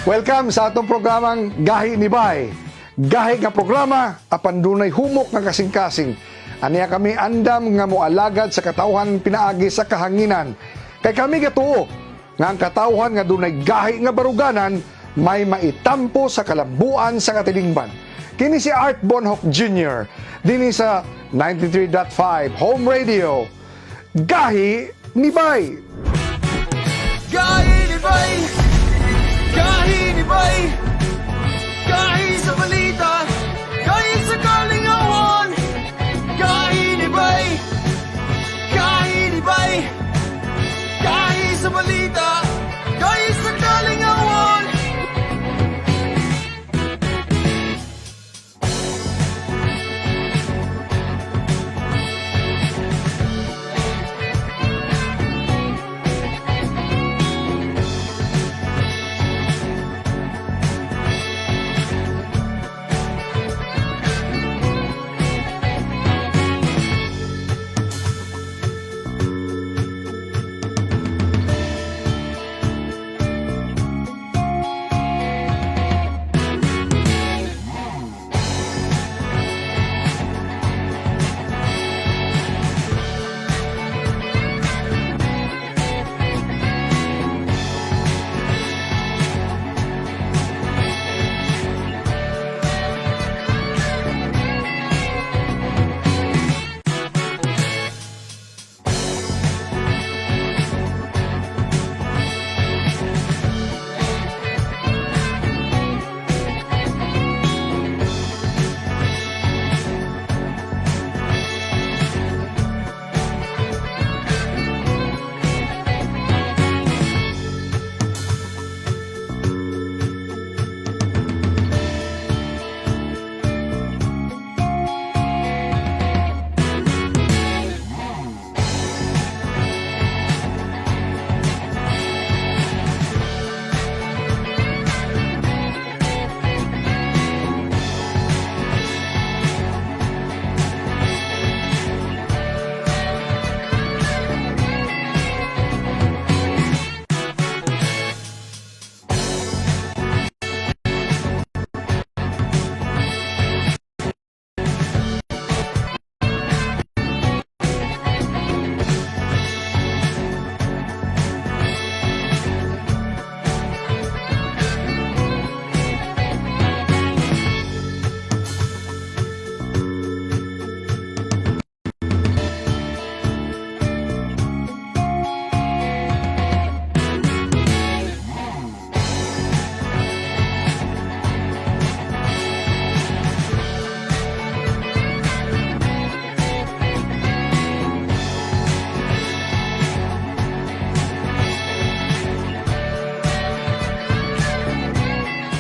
Welcome sa atong programang Gahi ni Bay. Gahi nga programa apan dunay humok nga kasing-kasing. Aniya kami andam nga moalagad sa katawhan pinaagi sa kahanginan. Kay kami gatuo nga ang katawhan nga dunay gahi nga baruganan may maitampo sa kalambuan sa katilingban. Kini si Art Bonhoc Jr. Dinhi sa 93.5 Home Radio. Gahi ni Bay. Gahi ni Bay! Gahi ni Bay! Gahi sa balita! Gahi sa kalingawan! Gahi ni Bay! Gahi ni Bay! Gahi sa balita! Gahi sa kalingawan!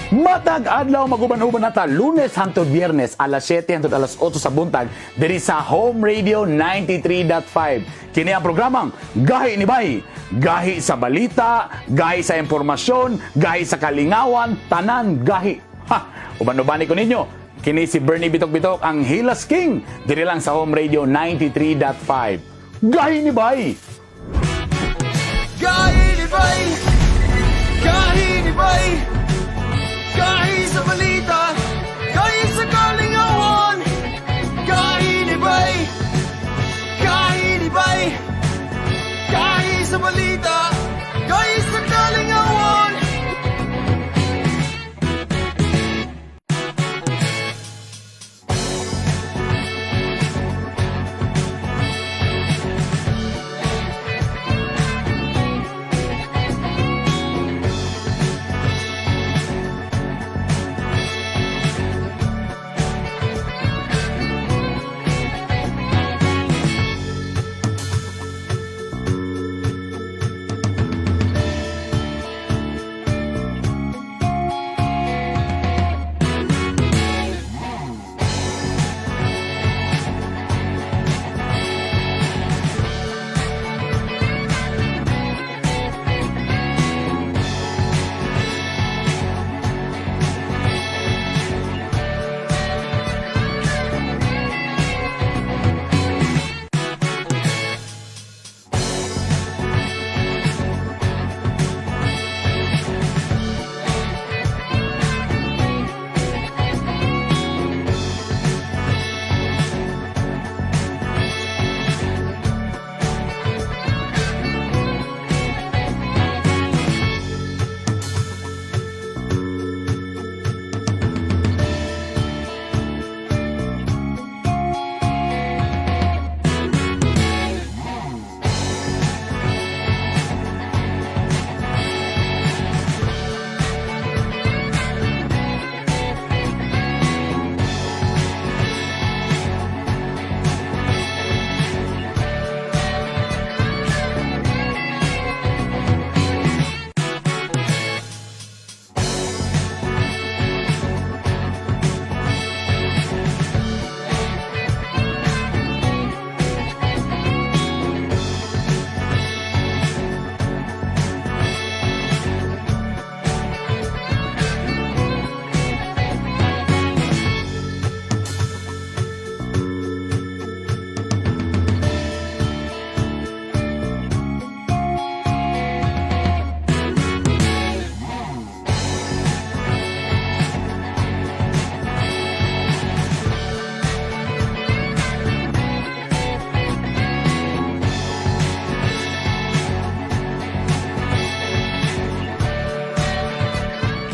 Matag adlaw maguban-uban nata Lunes hangtod Biyernes alas 7 hangtod alas 8 sa buntag diri sa Home Radio 93.5. Kini ang programang Gahi ni Bay. Gahi sa balita, gahi sa impormasyon, gahi sa kalingawan, tanan gahi. Ha, uban-ubani ko ninyo. Kini si Bernie Bitok Bitok ang Hilas King diri lang sa Home Radio 93.5. Gahi ni Bay. Gahi ni Bay! Gahi ni Bay! Gahi sa balita! Gahi sa kalingawan! Gahi ni Bay! Gahi ni Bay! Gahi sa balita! Gahi sa kalingawan!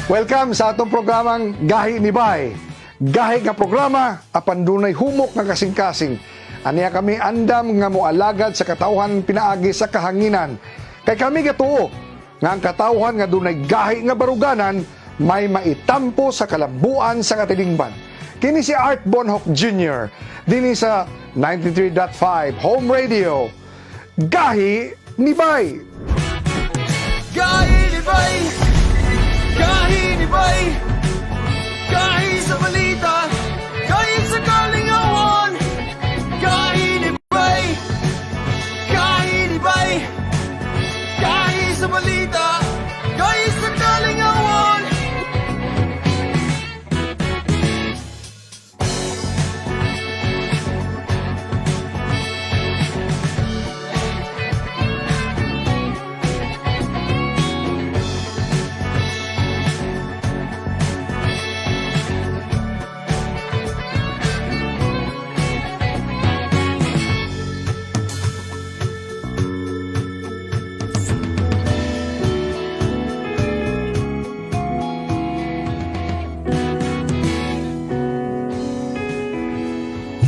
Welcome sa atong programang Gahi ni Bay. Gahi nga programa apan dunay humok nga kasing-kasing. Aniya kami andam nga moalagad sa katawhan pinaagi sa kahanginan. Kay kami gatuo nga ang katawhan nga dunay gahi nga baruganan may maitampo sa kalambuan sa katilingban. Kini si Art Bonhoc Jr. Dinhi sa 93.5 Home Radio. Gahi ni Bay. Gahi ni Bay, Gahi ni Bay, Gahi sa balita, gahi sa kalingawan. Gahi ni Bay, Gahi ni Bay, gahi sa balita, gahi sa kalingawan.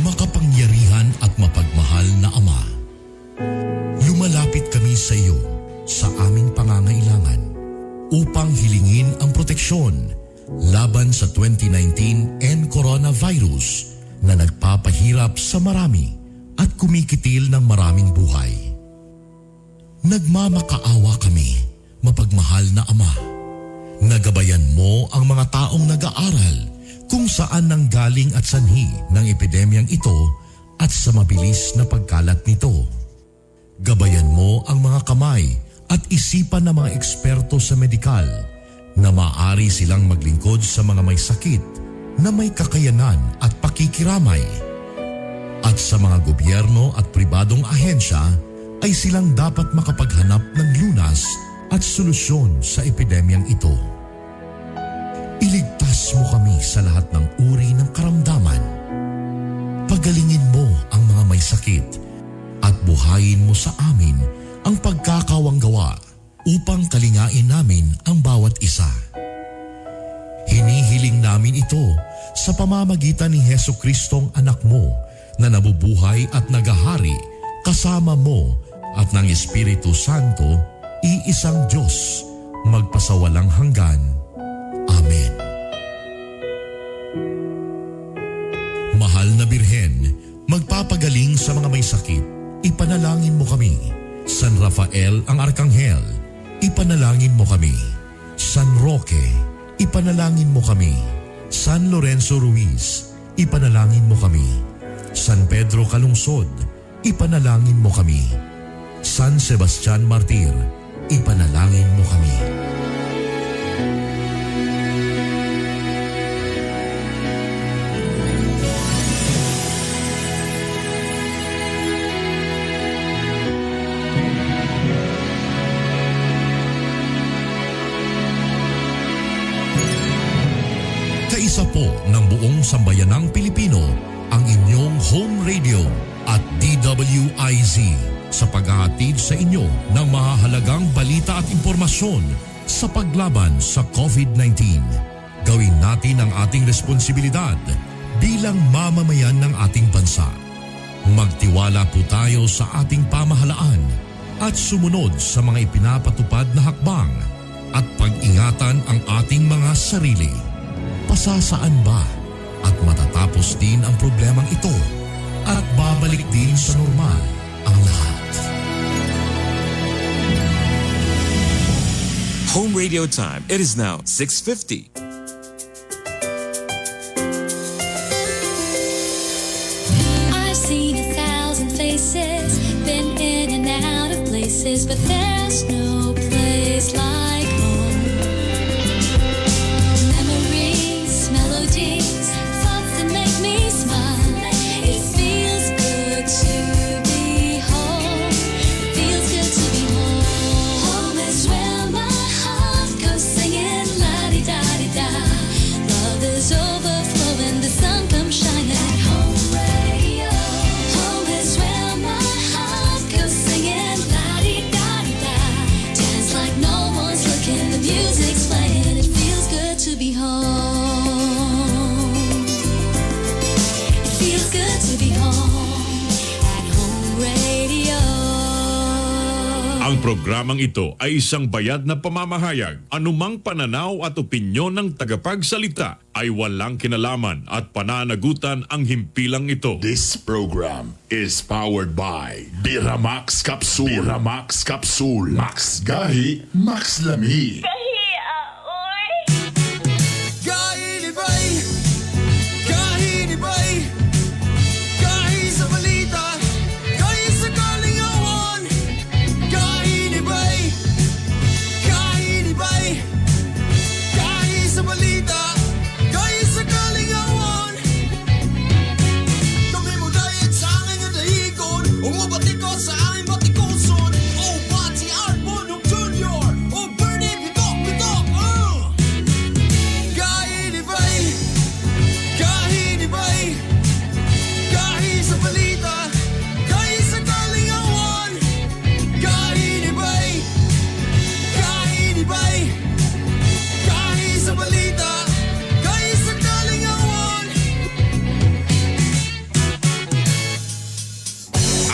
Makapangyarihan at mapagmahal na Ama, lumalapit kami sa iyo sa aming pangangailangan upang hilingin ang proteksyon laban sa 2019 N coronavirus na nagpapahirap sa marami at kumikitil ng maraming buhay. Nagmamakaawa kami, mapagmahal na Ama. Na gabayan mo ang mga taong nag-aaral kung saan nanggaling at sanhi ng epidemyang ito at sa mabilis na pagkalat nito. Gabayan mo ang mga kamay at isipan ng mga eksperto sa medikal na maaari silang maglingkod sa mga may sakit na may kakayanan at pakikiramay. At sa mga gobyerno at pribadong ahensya ay silang dapat makapaghanap ng lunas at solusyon sa epidemyang ito. Iligtas mo kami sa lahat ng uri ng karamdaman. Pagalingin mo ang mga may sakit at buhayin mo sa amin ang pagkakawanggawa upang kalingain namin ang bawat isa. Hinihiling namin ito sa pamamagitan ni Hesu Kristong anak mo na nabubuhay at nagahari kasama mo at ng Espiritu Santo, iisang Diyos, magpasawalang hanggan. Amen. Mahal na Birhen, magpapagaling sa mga may sakit, ipanalangin mo kami. San Rafael ang Arkanghel, ipanalangin mo kami. San Roque, ipanalangin mo kami. San Lorenzo Ruiz, ipanalangin mo kami. San Pedro Calungsod, ipanalangin mo kami. San Sebastian Martir, ipanalangin mo kami. Kaisa po ng buong sambayanang Pilipino ang inyong home radio at DWIZ sa paghahatid sa inyo ng mahahalagang balita at impormasyon sa paglaban sa COVID-19. Gawin natin ang ating responsibilidad bilang mamamayan ng ating bansa. Magtiwala po tayo sa ating pamahalaan at sumunod sa mga ipinapatupad na hakbang at pag-ingatan ang ating mga sarili. Pasasaan ba at matatapos din ang problemang ito at babalik din sa normal ang lahat. Home radio time. It is now 6:50. I've seen a thousand faces, been in and out of places, but there's no place like home. Memories, melodies, thoughts that make me smile. It feels good to be home. It feels good to be home. Home is where my heart goes singing la di da di da. Love is overflowing, the sun comes shining. Home radio. Home is where my heart goes singing la di da di da. Dance like no one's Ang programang ito ay isang bayad na pamamahayag. Anumang pananaw at opinyon ng tagapagsalita ay walang kinalaman at pananagutan ang himpilang ito. This program is powered by Biramax Capsule. Biramax Capsule. Max Gahi, Max Lami. Gahinibay, gahinibay, gahi sa balita, gahi sa kalingawan. Gahinibay, gahinibay, gahi sa balita, gahi sa kalingawan. Kami mo dayat sa aming dahigon, umabati ko sa aming batikuson. O Pati Art Bonong Jr., O Bernie Bitok Bitok. Gahinibay, gahinibay, gahi sa balita, gahi sa kalingawan. Gahinibay, gahinibay, gahi sa balita, gahi sa kalingawan.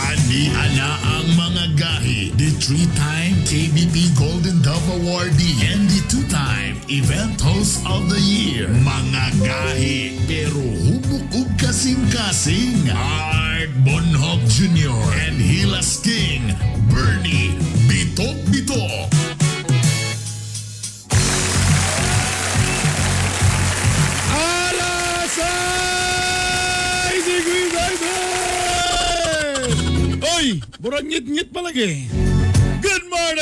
Ani ana ang mga gahi. The three-time KBP Golden Dove Awardee and the two-time Event Host of the Year. Mga gahi pero hubok ug kasing-kasing. Art Bonhoc Jr. and Hilas King Bernie Bitok Bitok. Alas 6:57! Oy! Murag ngit-ngit palagi. Good morning!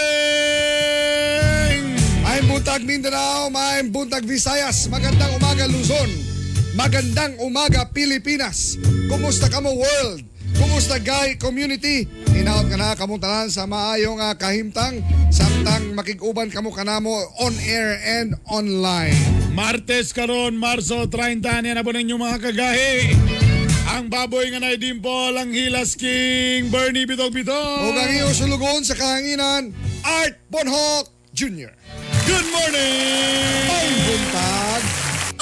Maayong buntag Mindanao, maayong buntag Visayas, magandang umaga Luzon, magandang umaga Pilipinas. Kumusta kamo world? Kumusta gay community? Hinaot ka na kamong tanan sa maayong kahimtang samtang makig-uban kamo kanamo on air and online. Martes karon, Marso 30 niya na po ninyo mga kagahi. Ang baboy nga naidimpol, ang Hilas King, Bernie Bitok Bitok. Ug ang iyong sulugon sa kahanginan, Art Bonhoc Jr. Good morning! Maayong buntag.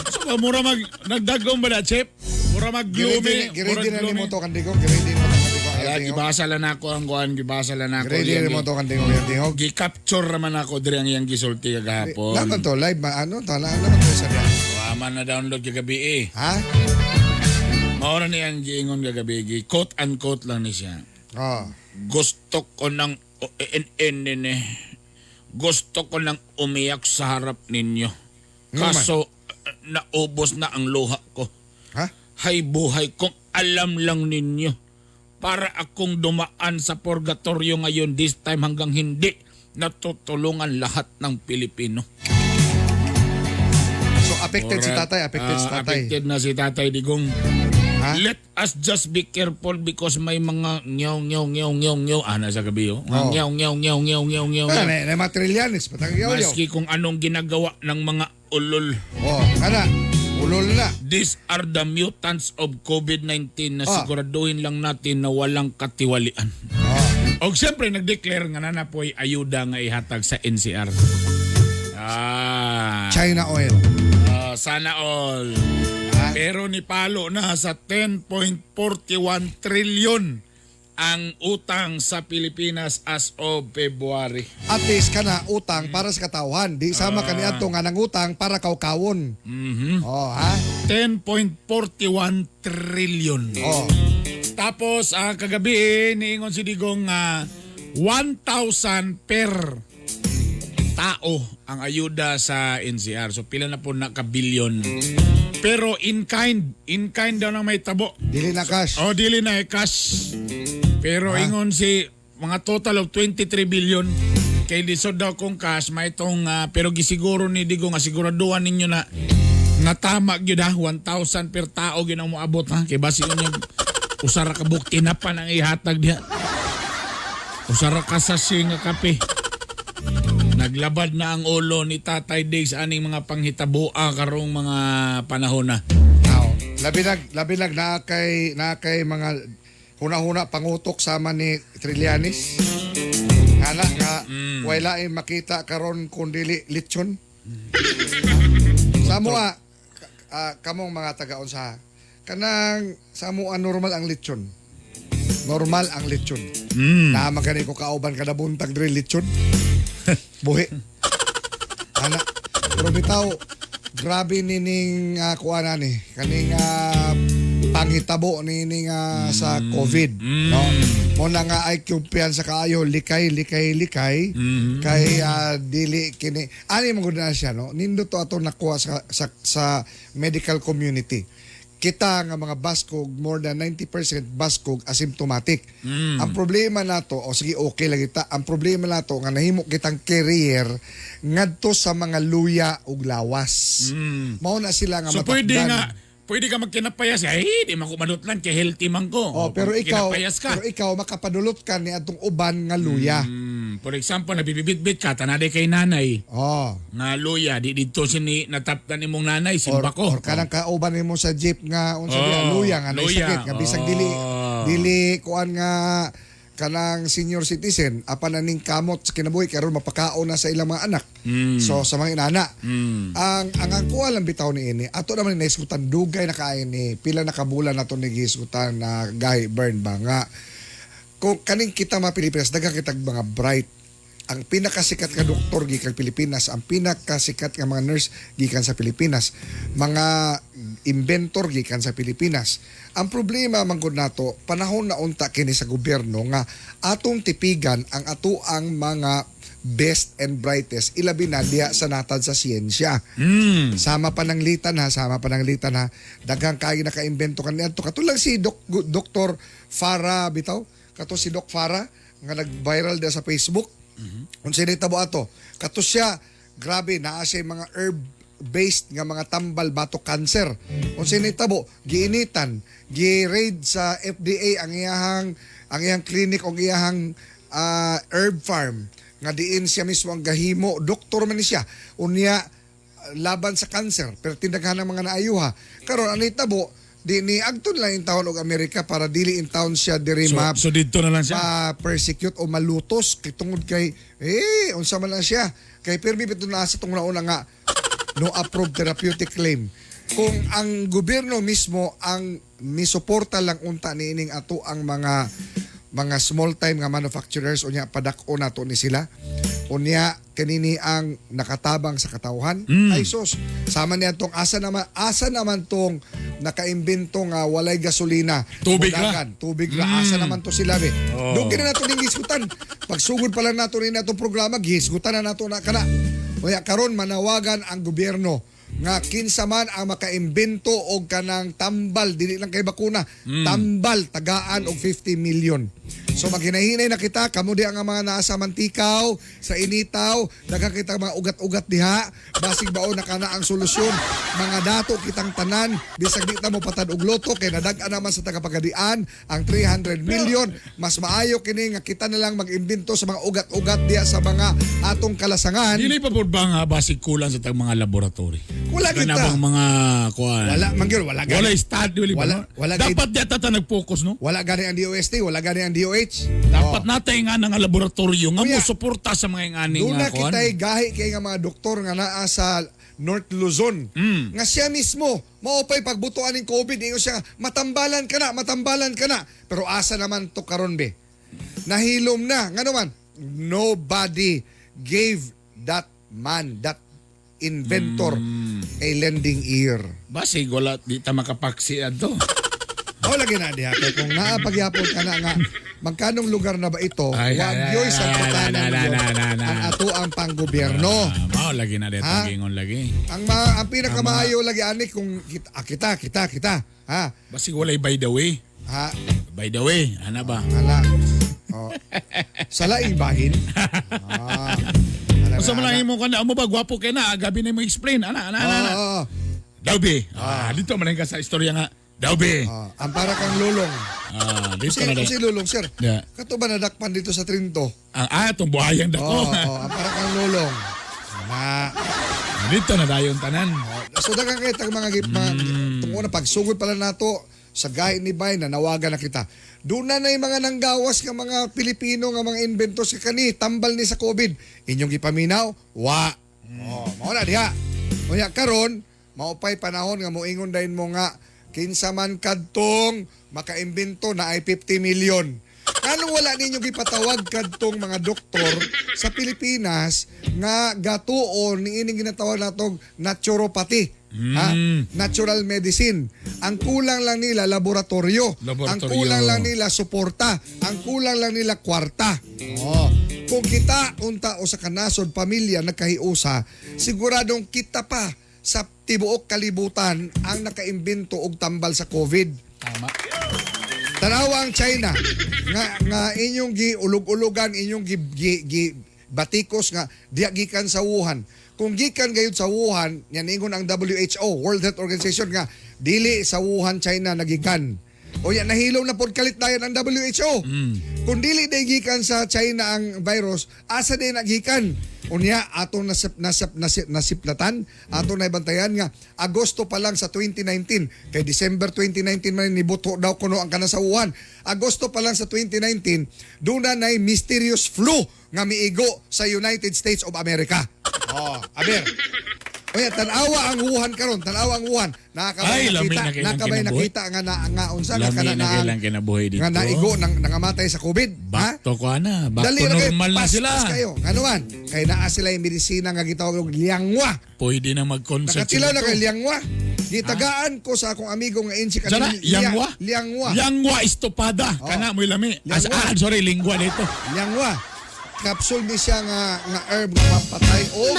So, mura mag, nagdagong ba na, Chip? Mura mag gloomy. Giready na nimo to kandigong, giready mo to kandigong. Ala, gibasa lang ako ang kuan, gibasa lang ako. Giready Iyang na mo to kandigong, iyang Gi-capture naman ako diri ang iyang gisulti kagahapon. Naman to live ba ano to na naman to sa diya. Wa man na download kagabi eh. Ha? Maura ni ang giingon kagabi, gi quote unquote lang ni siya. Oh. Gusto ko ng eh. Gusto ko nang umiyak sa harap ninyo. Ano Kaso naubos na ang luha ko. Ha? Hay buhay kung alam lang ninyo. Para akong dumaan sa purgatorio ngayon this time hanggang hindi natutulungan lahat ng Pilipino. So affected si tatay, affected si tatay. Affected na si Tatay Digong. Ha? Let us just be careful because may mga nyaw nyaw nyaw nyaw nyaw ah nasa gabi oh. Mga Oo. nyaw nyaw nyaw nyaw nyaw nyaw. Ah, na materialist patang yaw yaw. Maski kung anong ginagawa ng mga ulol. Oh, kana. Ulol na. These are the mutants of COVID-19 na Ah. siguraduhin lang natin na walang katiwalian. Oh. Og siyempre, nag-declare nga na napoy ayuda nga ihatag sa NCR. Ah, China oil. ah, sana all. Ha? Pero ni Palo na sa 10.41 trillion ang utang sa Pilipinas as of February. At least kana utang para sa katawhan. Di sama kaniadto nga nangutang para kawkawon. Oh, ha? 10.41 trillion. Oh. Tapos kagabi eh, niingon si Digong nga 1,000 per tao ang ayuda sa NCR. So pila na po na ka-billion. Pero in kind daw nang may tabo. Dili na cash. Oh, dili na eh, cash. Pero ingon si mga total of 23 billion kay lisod daw kung cash may itong pero gisiguro ni Digong nga siguraduhan ninyo na nga tama gyud ha 1,000 per tao gyud ang moabot ha kay basi inyo usara ka buk tinapan ang ihatag diha, usara ka sa nga kape. Naglabad na ang ulo ni Tatay Diggs aning mga panghitaboa karong mga panahon na. Aw. Labi nag na kay mga huna-huna pangutok sama ni Trillanes. Ana nga wala ay makita karon kun dili litson. Sa mo kamong mga taga-unsa kanang sa mo normal ang litson. Normal ang litson. Naa man gani ko kauban kada buntag diri lechon. Buhi. Ana. Pero bitaw, grabe ni ning kuan ani kaning panghitabo ni ning sa COVID, no? Mo na nga ay kumpiyansa kaayo, likay, likay, likay kay dili kini ani man gud na siya, no? Nindot to ato nakuha sa medical community. Kita nga mga baskog, more than 90% baskog asymptomatic. Ang problema nato, o sige, okay lang kita, ang problema nato nga nahimo kitang carrier ngadto sa mga luya ug lawas. Mao na sila nga So pwede matakdan. nga, pwede ka magkinapayas. Ay, di man ko madutlan kay healthy man ko. Oh, pero ikaw, Kinapayas ka. pero ikaw makapadulot ka ni atong uban nga luya. For example, nabibibitbit ka, tanade kay nanay. Oh. Nga luya, di dito sini nataptan imong nanay, simba ko. Or kanang kauban nimo sa jeep nga unsa Oh, diya, luya nga nay luya. sakit nga bisag dili dili kuan nga kanang senior citizen apan aning kamot sa kinabuhi karon mapakaon na sa ilang mga anak. So sa mga inana. Ang kuha lang bitaw ni ini ato naman ni naisgutan dugay na kaayo ni pila na kabulan nato ni gisgutan na gahi burn ba nga kung kaning kita mga Pilipinas daghan kitag mga bright, ang pinakasikat nga doktor gikan Pilipinas, ang pinakasikat nga mga nurse gikan sa Pilipinas, mga inventor gikan sa Pilipinas. Ang problema man gud nato, panahon na unta kini sa gobyerno nga atong tipigan ang atoang mga best and brightest, ilabi na diha sa natad sa siyensya. Sama pa ng litan ha, sama pa ng litan ha. Daghang kayo naka-invento kaniadto. Katulang si Dr. Farah bitaw, kato si Doc Farah nga nag-viral diha sa Facebook. Unsa ni tabo ato? Kato siya, grabe naa siya mga herb based nga mga tambal batok cancer. Unsa ni tabo? Giinitan, gi-raid sa FDA ang iyang clinic o iyahang herb farm nga diin siya mismo ang gahimo, doktor man ni siya. Unya laban sa cancer pero tindaghan ng mga naayuha. Karon ano tabo? Di ni agton lang in taon og Amerika para dili in town siya diri So, ma so dito na lang siya. ma-persecute o malutos kay tungod kay unsa man lang siya kay pirmi bitaw na sa tong nauna nga no approved therapeutic claim. Kung ang gobyerno mismo ang misuporta lang unta niining ato ang mga small time nga manufacturers, unya padak-o nato ni sila, unya kanini ang nakatabang sa katawhan, ay sus, sama niya tong asa naman tong nakaimbento nga walay gasolina? Tubig ra. Mudagan, tubig ra. Asa naman to sila be? Doon kini nato ning gisgutan. Pagsugod pa lang nato rin atong programa, gisgutan na nato na kana. Kaya karon manawagan ang gobyerno nga kinsa man ang makaimbento og kanang tambal, dili lang kay bakuna, tambal, tagaan og 50 million. So maghinahinay na kita kamo di ang mga naa sa Mantikaw, sa Initaw, daghan kita mga ugat-ugat diha, basig bao na kana ang solusyon. Mga dato kitang tanan, bisag di ta mo patad og loto kay nadag-an naman sa tagapagadian ang 300 million. Mas maayo kini nga kita na lang mag-imbento sa mga ugat-ugat diha sa mga atong kalasangan. Dili pa po ba nga basig kulang sa tag mga laboratory? Wala kita. Kana bang mga kuan? Wala man gyud, wala gani. Wala study, wala, Wala- ba, no? wala. Dapat di ata nag-focus, no? Wala gani ang DOST, wala gani ang DOH. Dapat natay nga nga laboratorio nga Kuya, mo suporta sa mga nganing Doon na kuan. kita'y gahi kay nga mga doktor nga naa sa North Luzon. Nga siya mismo, maupay pagbutuan ng COVID, ingon siya, "Matambalan ka na, matambalan ka na." Pero asa naman to karon be? Nahilom na. Nga naman, nobody gave that man, that inventor, a lending ear. Basig wala di ta makapaksi adto. O lagi na diha. Kay kung naa pagyapon ka na nga, magkanong lugar na ba ito, Ay, wag ay, yo'y ay, sa ay, putanan ay, ay, yun ay, ay, ay, ang ato ang panggobyerno. Ah, mao lagi na dito Ha? gingon lagi. Ang pinakamaayo lagi ani kung kita ah, kita kita kita ha. Basig walay by the way. Ha. By the way, ana ba? Ala, oh. Sa laing bahin Unsa man lang imo kana mo ba gwapo kay na gabi na mo explain ana ana ana. Ana. Oo. Daw be. Ah, dito man lang ka sa istorya nga. Daw be. Oh, ang para kang lulong. Ah, dito Si, na daw. si lulong, sir. Yeah. Kato ba nadakpan dito sa Trinto? Ang itong buhayang dako. Oo, oh, ang para kang lulong. Na. Dito na dayon tanan. So daghang kay tag mga mga tungod na pagsugod pala nato sa gahi ni Bay na nawagan na kita. Doon na na yung mga nanggawas nga mga Pilipino nga mga inventor sa kani tambal ni sa COVID. Inyong gipaminaw? Wa. Oh, mao na diha. Unya karon maupay panahon nga moingon dayon mo nga kinsa man kadtong makaimbento na ay 50 million. Nganong wala ninyo gipatawag kadtong mga doktor sa Pilipinas nga gatuon niining ginatawag natong naturopathy? Ha? Natural medicine. Ang kulang lang nila laboratorio. Ang Laboratorio. kulang lang nila suporta. Ang kulang lang nila kwarta. Oh. Kung kita unta o sa kanasod pamilya nagkahiusa, siguradong kita pa sa tibuok kalibutan ang nakaimbento og tambal sa COVID. Tama. Tanawa ang China nga nga inyong giulog-ulugan, inyong gi batikos nga diya gikan sa Wuhan. Kung gikan gayud sa Wuhan, yan ingon ang WHO, World Health Organization, nga dili sa Wuhan China nagikan. O yan, nahilom na pod kalit dayon ang WHO. Kung dili day gikan sa China ang virus, asa day nagikan? Unya atong nasip, nasip, nasip, nasiplatan, atong naibantayan nga Agosto pa lang sa 2019, kay December 2019 man nibuto daw kuno ang kana sa Wuhan. Agosto pa lang sa 2019, doon na nay mysterious flu nga miigo sa United States of America. Oh, aber. Oya, tanawa ang Wuhan karon, tanawa ang Wuhan. Nakakabay Ay, lami nakita, na kailang nakabay kinabuhi. nakita nga na nga unsa nga Lami kana na na kailang kinabuhi dito. nga naigo nang nangamatay sa COVID. Ha? Back to ko na. Back Dali to na kayo, normal na pas, sila. Pas kayo. Ano man? Kay naa sila yung medisina nga gitawag og liangwa. Pwede na mag-concert Nakatilaw na sila kay to. liangwa. Gitagaan ko sa akong amigo nga insi Sana, yangwa? Liangwa. Yangwa estopada. Oh. Kana mo'y lami. As, Yangwa. ah, sorry, lingwa dito. Liangwa. Capsule ni siya nga nga herb nga pampatay og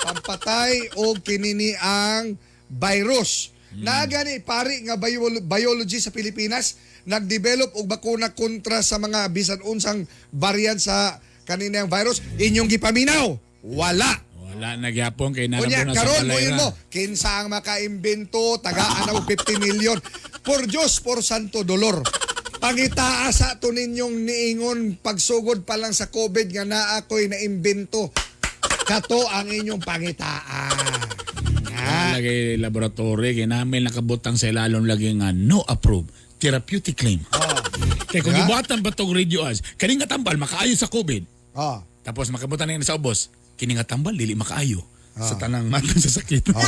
pampatay og kinini ang virus. Naa gani pari nga biology sa Pilipinas nagdevelop og bakuna kontra sa mga bisan unsang variant sa kaninang virus, inyong gipaminaw. Wala. Wala na gyapon kay Unya, naramon na sa karon mo balay yun ra. mo, kinsa ang makaimbento, tagaan og 50 million. Por Diyos, por Santo Dolor. Pangitaa sa ato ninyong niingon pagsugod pa lang sa COVID nga naa ko'y naimbento. Kato ang inyong pangitaa. Wala lagi laboratory kay namin nakabutang sa ilalom lagi nga no approve therapeutic claim. Kay kung Diba? gibuhatan ba tong radio ads, kani nga tambal makaayo sa COVID. Oh. Tapos makabutan na yun sa ubos, kini nga tambal dili makaayo sa tanang matang sa sakit. Oh.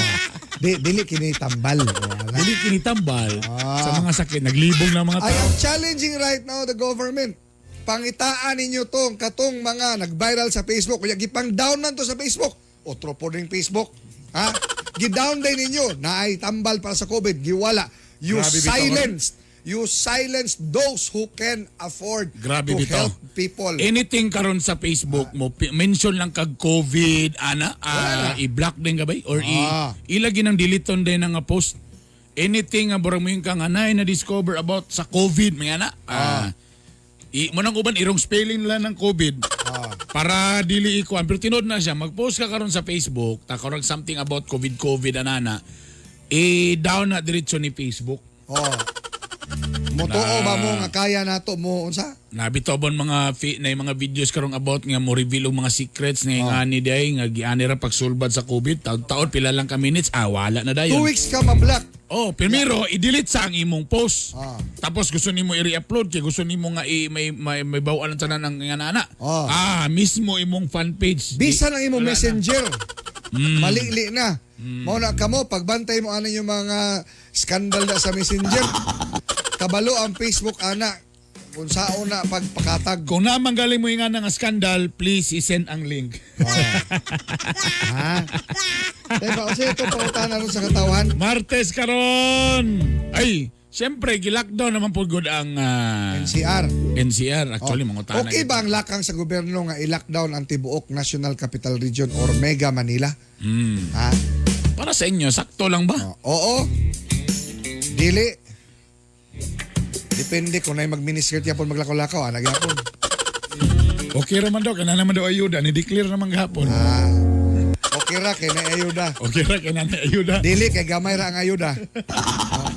Dili kini tambal. Wala. Dili kini tambal sa mga sakit naglibong na mga I tao. am challenging right now the government. Pangitaan ninyo tong katong mga nag-viral sa Facebook. Kuya, gipang down man to sa Facebook. Otro po ring Facebook. Ha? Gi-down din ninyo na ay tambal para sa COVID. Giwala. You Grabe bitaw. silenced. You silenced those who can afford Grabe to bitaw. help people. Anything karon sa Facebook mo, mention lang kag COVID, ana, i-block din ka ba? Or ilagi ng deleton din ang post. Anything nga burang mo yung kang anay na discover about sa COVID, mga ana. I, mo nang uban irong spelling lang ng COVID. Para dili ikuan. Pero tinuod na siya, mag-post ka karon sa Facebook, takarag something about COVID, COVID, anana, i-down na diretso ni Facebook. Oh. Motoo ba mo nga kaya nato mo unsa? Nabitaw bon mga na yung mga videos karong about nga mo reveal og mga secrets nga oh. ani day nga giani ra pagsulbad sa COVID taon-taon pila lang ka minutes, wala na dayon. 2 weeks ka ma-block. Oh, primero i-delete sa ang imong post. Tapos gusto nimo i-re-upload kay gusto nimo nga i, may bawaan ang tanan ang nga ana. Mismo imong fan page. Bisan ang imong Wala na. messenger. Malili na. Mao na kamo pagbantay mo ana yung mga skandal na sa messenger. Kabalo ang Facebook ana kung sao na pagpakatag. Kung naman galing mo yung nga nga skandal, please i-send ang link. Ha? Diba, kasi ito pangutana ron sa katawan. Martes karon. Ay, siyempre gi-lockdown naman po good ang NCR. NCR actually mga Oh. Okay ba ang lakang sa gobyerno nga i-lockdown ang tibuok National Capital Region or Mega Manila? Ha? Para sa inyo, sakto lang ba? Oo. Dili. Depende kung na mag-miniskirt yapon maglakaw-lakaw, ana gyapon. Okay raman daw, kana naman daw ayuda, ni-declare naman gahapon. Okay ra kay na ayuda. Okay ra kana na ayuda. Dili kay gamay ra ang ayuda. Oh.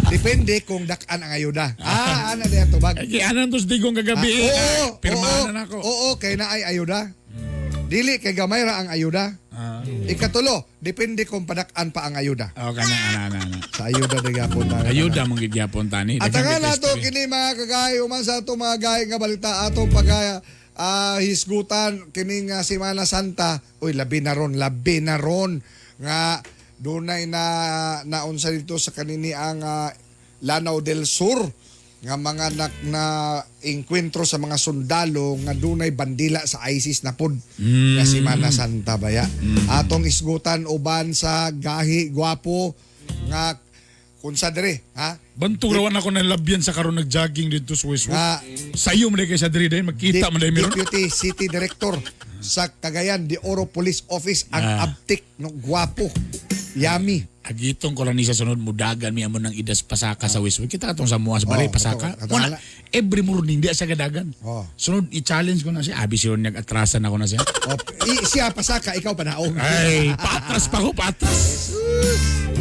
Depende kung dak-an ang ayuda. Ana diya tubag. Ay, kay anan tos digong kagabi. Oo, Pirmahan oo, na nako. Oo, kay na ay ayuda. Dili kay gamay ra ang ayuda. Ikatulo, depende kung padak-an pa ang ayuda. Oh, kana ana ana ana. Sa ayuda di gyapon tayo. Ayuda mong gigyapon tani. At Daghang nga nato history. kini mga kagay human sa ato mga gay nga balita atong pagaya hisgutan kining Semana Santa. Uy, labi na ron nga dunay na naunsa dito sa kanini ang Lanao del Sur Nga mga na engkwentro sa mga sundalo nga dunay bandila sa ISIS na pod nga Semana Santa baya. Atong isgutan uban sa gahi gwapo nga kunsa dire ha Bantog rawan ako ng labyan sa karon nag-jogging dito sa Westwood. nga Sayo man kay sa diri dahil magkita man dahil meron. Deputy City Director sa Cagayan de Oro Police Office ang abtik no gwapo. Yummy. Agitong ko lang ni sa sunod mudagan mi amo ng idas pasaka sa Westwood. Kita katong sa Muas Balay Oh, pasaka. kato- kato Wala ala. every morning di siya gadagan. Oh. Sunod i-challenge ko na siya. Abi siya nag-atrasan ako na siya. Oh, siya pasaka ikaw panaog. Ay, patras pa ko, patras.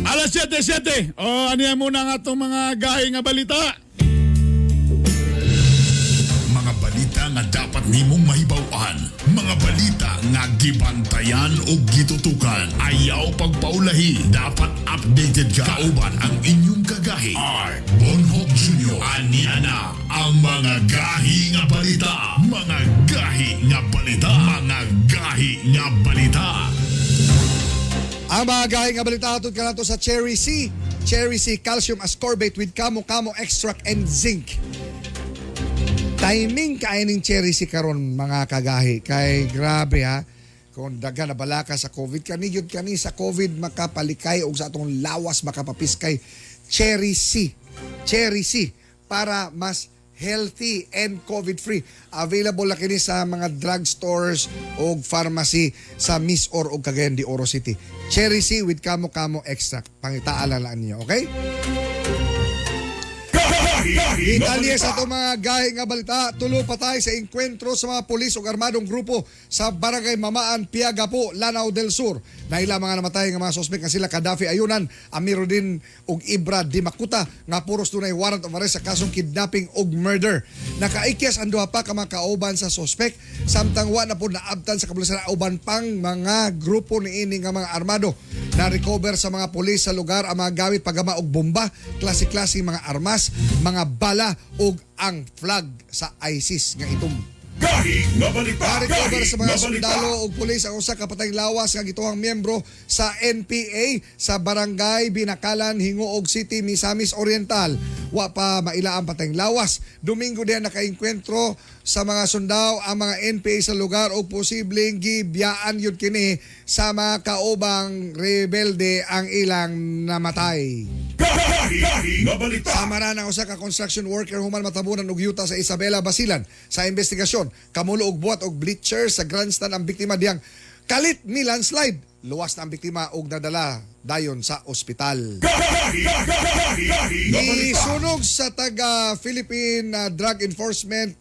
Alas 7:07. Oh, ano yan muna ang atong mga gahi nga balita. Mga balita nga dapat nimong mahibaw-an. Mga balita nga gibantayan o gitutukan. Ayaw pagpaulahi. Dapat updated ka. Kauban ang inyong kagahi. Art Bonhoc Jr. Aniya na ang mga gahi nga balita. Mga gahi nga balita. Mga gahi nga balita. Ang mga gahi nga balita atod kanato sa Cherry C. Cherry C Calcium Ascorbate with Kamo-Kamo Extract and Zinc. Timing kaay ning Cherry C karon mga kagahi kay grabe ha. Kung daga na balaka sa COVID kani gyud kani sa COVID makapalikay og sa atong lawas makapapiskay Cherry C. Cherry C para mas healthy and COVID-free. Available na kini sa mga drugstores o pharmacy sa Misor o Cagayan de Oro City. Cherry C with Kamo Kamo Extract. Pangitaan lang lang ninyo, okay? Detalye sa itong mga gahi nga balita, tulo patay sa engkwentro sa mga pulis ug armadong grupo sa Barangay Mamaan, Piagapo, Lanao del Sur. Naila mga namatay nga mga suspek nga sila Gaddafi Ayunan, Amiruddin ug Ibra Dimakuta nga puros dunay warrant of arrest sa kasong kidnapping ug murder. Nakaikyas ang duha pa ka mga kauban sa suspek samtang wa na po naabtan sa kapulisan ang uban pang mga grupo niini nga mga armado. Na-recover sa mga pulis sa lugar ang mga gamit paggama og bomba, klase-klase mga armas, mga bala ug ang flag sa ISIS nga itom. Gahi nga balita. Na-recover sa mga sundalo ug pulis ang usa ka patayng lawas nga gituhang miyembro sa NPA sa Barangay Binakalan, Hinguog City, Misamis Oriental. Wa pa maila ang patayng lawas. Domingo din nakaengkwentro sa mga sundao ang mga NPA sa lugar o posibleng gibiyaan yun kini sa mga kaubang rebelde ang ilang namatay. Sama na ang usa ka construction worker human matabunan og yuta sa Isabela, Basilan. Sa investigasyon, kamulo og buhat og bleacher sa grandstand ang biktima diyang kalit ni landslide. Luwas na ang biktima og nadala dayon sa ospital. Gisunog sa taga Philippine Drug Enforcement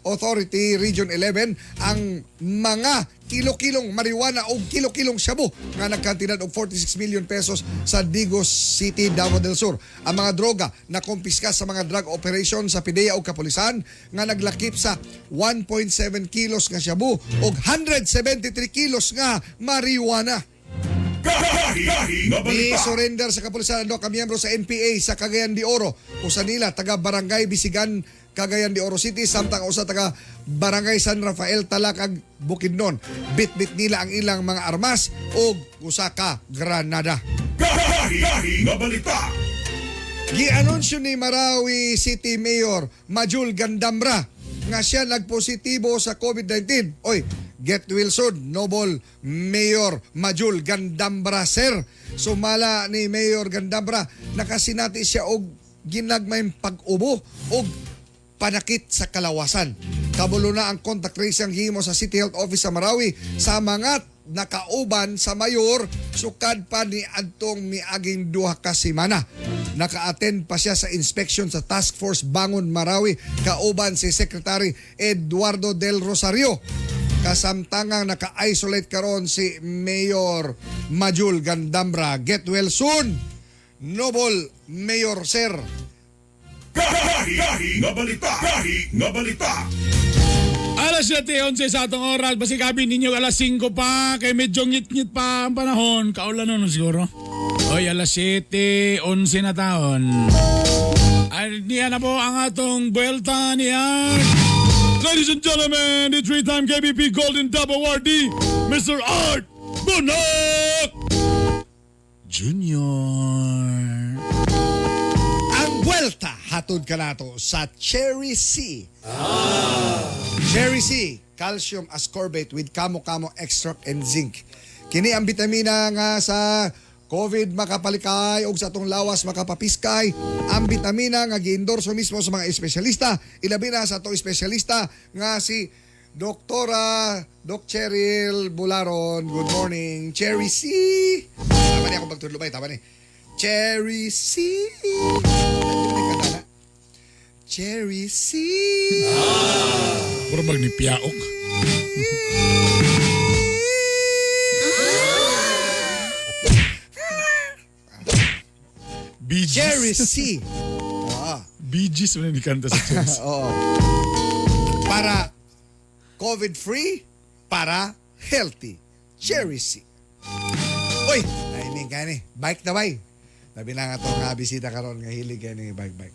Authority Region 11 ang mga kilo-kilong marijuana o kilo-kilong shabu nga nagkantidad og 46 million pesos sa Digos City, Davao del Sur. Ang mga droga na kumpiska sa mga drug operation sa PDEA o kapulisan nga naglakip sa 1.7 kilos nga shabu o 173 kilos nga marijuana. Ni-surrender sa kapulisan ang duha ka miyembro sa NPA sa Cagayan de Oro. Usa nila taga Barangay Bisigan, Cagayan de Oro City, samtang usa taga Barangay San Rafael, Talakag, Bukidnon. Bit-bit nila ang ilang mga armas ug usa ka granada. Gianunsyo ni Marawi City Mayor Majul Gandamra nga siya nagpositibo sa COVID-19. Oy, get well soon, Noble Mayor Majul Gandamra, sir. Sumala ni Mayor Gandamra, nakasinati siya og ginagmayng pag-ubo og panakit sa kalawasan. Kabulo na ang contact tracing himo sa City Health Office sa Marawi sa mga nakauban sa mayor sukad pa ni adtong miaging 2 ka semana. Naka-attend pa siya sa inspection sa Task Force Bangon Marawi kauban si Secretary Eduardo del Rosario. Kasamtangang naka-isolate karon si Mayor Majul Gandamra. Get well soon, Noble Mayor Sir. Gahi nga balita. Gahi nga balita. Alas 7:11 sa atong oras. Basi gabi ninyo alas 5 pa. Kay medyo ngit-ngit pa ang panahon. Kaulan nun siguro. Oy, alas 7:11 na taon. Ay, niya na po ang atong buwelta niya. Ladies and gentlemen, the three-time KBP Golden Dove Awardee, Mr. Art Bunok Jr. Ang buwelta. Hatod ka nato sa Cherry C. Cherry C, calcium ascorbate with kamo-kamo extract and zinc. Kini ang bitamina nga sa COVID makapalikay og sa atong lawas makapapiskay. Ang bitamina nga giendorso mismo sa mga espesyalista, ilabi na sa atong espesyalista nga si Doktora Doc Cheryl Bularon. Good morning, Cherry C. Tama ni ako pagtudlo ba? Tama ni. Cherry C. Ano ni kanta na? Cherry C. Puro bag ni Piaok. Bee Gees. Cherry C. Ah. Bee Gees man ni kanta sa Chelsea. Oo. Para COVID-free, para healthy. Cherry C. Uy, naiming ka ni. Bike na bay. Labi na nga to nga bisita karon nga hilig ka ni bike bike.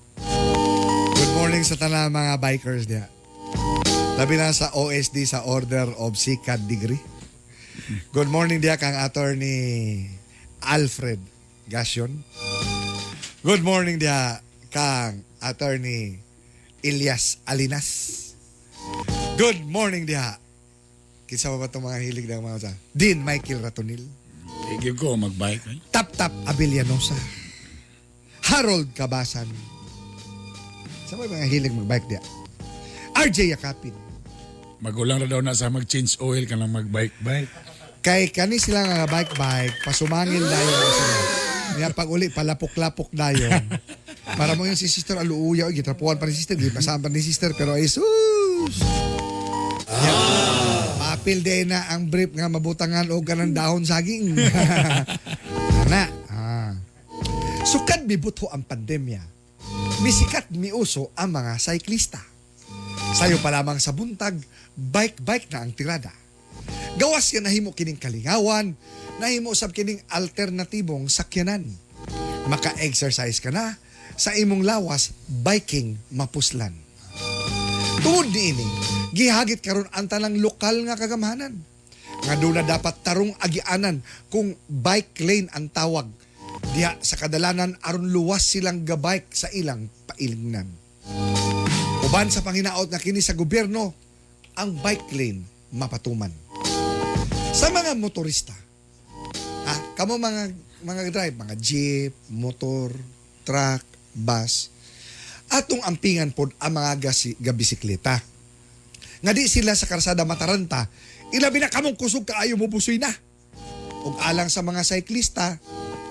Good morning sa tanan mga bikers diha. Labi na sa OSD sa Order of Second Degree. Good morning diha kang Attorney Alfred Gassion. Good morning diha kang Attorney Elias Alinas. Good morning diha. Kinsa pa ba itong mga hilig ng mga sa? Dean Michael Ratonil. Sige ko, magbike. Eh. Tap Tap Abellanosa. Harold Cabasan. Sa mga hilig magbike diha? RJ Yakapin. Magulang na daw na sa mag-change oil ka lang mag-bike-bike. Kay kani sila nga bike-bike, pasumangil dayon na sila. Niya pag uli, palapok-lapok dayon. Para mo yung si sister aluuya, oy, gitrapuan pa ni sister, gipasaan pa ni sister, pero ay sus! Niya, papil day na ang brief nga mabutangan og kanang dahon saging. Ana. Ah. Sukad mibuto ang pandemya. Misikat miuso ang mga cyclista. Sayo pa lamang sa buntag, bike-bike na ang tirada. Gawas nga nahimo kining kalingawan, nahimo sab kining alternatibong sakyanan. Maka-exercise ka na, sa imong lawas, biking mapuslan. Tungod niini, gihagit karon ang tanang lokal nga kagamhanan. Nga doon na dapat tarong agianan kung bike lane ang tawag. Diha sa kadalanan aron luwas silang gabike sa ilang pailingnan. Uban sa panginaot nga kini sa gobyerno, ang bike lane mapatuman. Sa mga motorista, kamo mga drive, mga jeep, motor, truck, bus, atong ampingan pod ang mga gabisikleta. Nga di sila sa karsada mataranta, ilabi na kamong kusog kaayo mobusoy na. Ug alang sa mga siklista,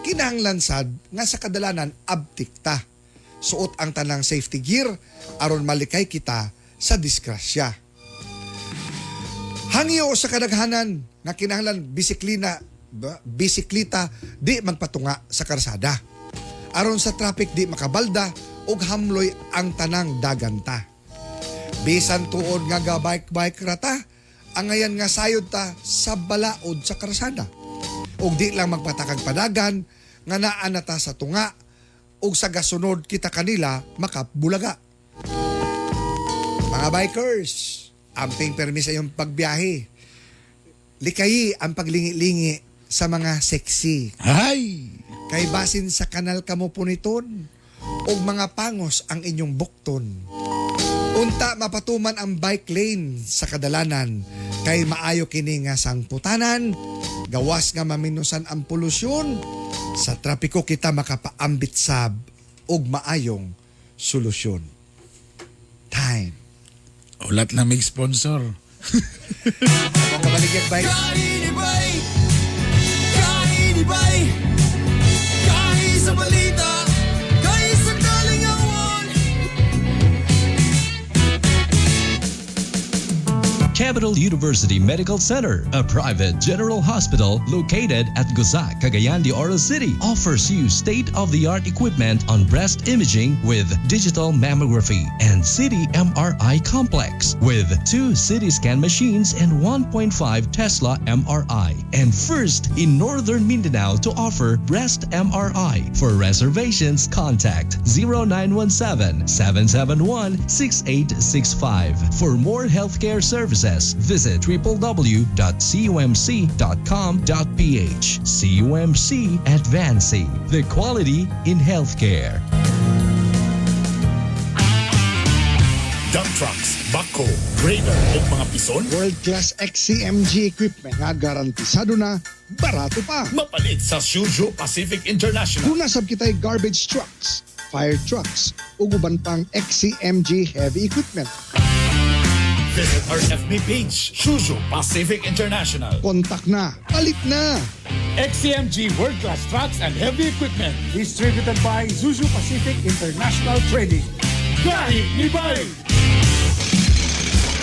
kinahanglan sad nga sa kadalanan abtik ta. Suot ang tanang safety gear aron malikay kita sa disgrasya. Hangyo sa kadaghanan nga kinahanglan bisikleta di magpatunga sa karsada. Aron sa traffic di makabalda ug hamloy ang tanang daganta. Bisan tuod nga ga bike-bike rata, angayan nga sayod ta sa balaod sa karsada. Ug di lang magpatakag padagan nga naa na ta sa tunga ug sa gasunod kita kanila makabulaga. Mga bikers, amping permi sa iyong pagbiyahe. Likayi ang paglingi-lingi sa mga sexy. Hay! Kay basin sa kanal kamo puniton ug mga pangos ang inyong bukton. Unta mapatuman ang bike lane sa kadalanan kay maayo kini nga sangputanan, gawas nga maminusan ang polusyon, sa trapiko kita makapaambit sab og maayong solusyon. Time. Ulat na may sponsor. Akong kabaligyag bike. Kainibay, kainibay, kahi sa balita, kahi sa kalingawan. Capital University Medical Center, a private general hospital located at Gusa, Cagayan de Oro City, offers you state-of-the-art equipment on breast imaging with digital mammography and CT MRI complex with 2 CT scan machines and 1.5 Tesla MRI, and first in Northern Mindanao to offer breast MRI. For reservations, contact 0917-771-6865. For more healthcare services, visit www.cumc.com.ph. CUMC, advancing the quality in healthcare. Dump trucks, backhoe, grader ug mga pison? World-class XCMG equipment nga garantisado na, barato pa. Mapalit sa Suzhou Pacific International. Duna sab kitay garbage trucks, fire trucks, ug uban pang XCMG heavy equipment. Visit our FB page, Suzhou Pacific International. Kontak na, palit na! XCMG World Class Trucks and Heavy Equipment. Distributed by Zuzu Pacific International Trading. Gahi ni Bay!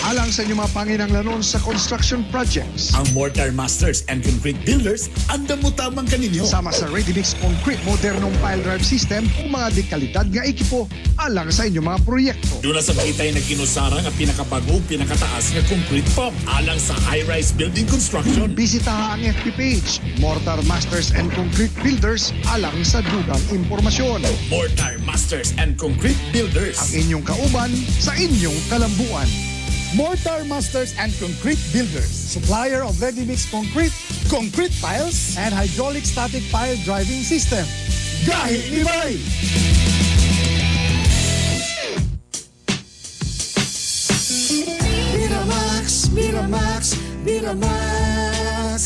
Alang sa inyong mga panginanglanon sa construction projects. Ang Mortar Masters and Concrete Builders, andam mo tamang kaninyo. Sama sa Ready Mix Concrete, modernong pile drive system ug mga dekalidad nga ekipo alang sa inyong mga proyekto. Doon na sa kita'y nagkinusara nga pinakabago ug pinakataas nga concrete pump alang sa high-rise building construction. Bisitaha ang FB page, Mortar Masters and Concrete Builders alang sa dugang impormasyon. Mortar Masters and Concrete Builders. Ang inyong kauban sa inyong kalambuan. Mortar Masters and Concrete Builders. Supplier of Ready Mix Concrete, Concrete Piles. and Hydraulic Static Pile Driving System. Gahi ni Bay! Miramax, Miramax, Miramax.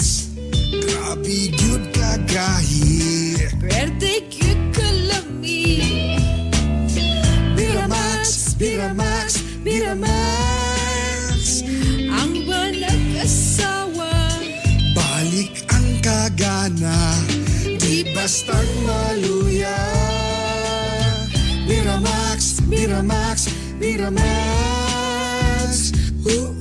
Grabe gyud kagahi. Pwerte cute kalami. Miramax, Miramax, Miramax. Ang walang asawa. Balik ang kagana, di bastang maluya. Miramax, Miramax, Miramax. Ooh,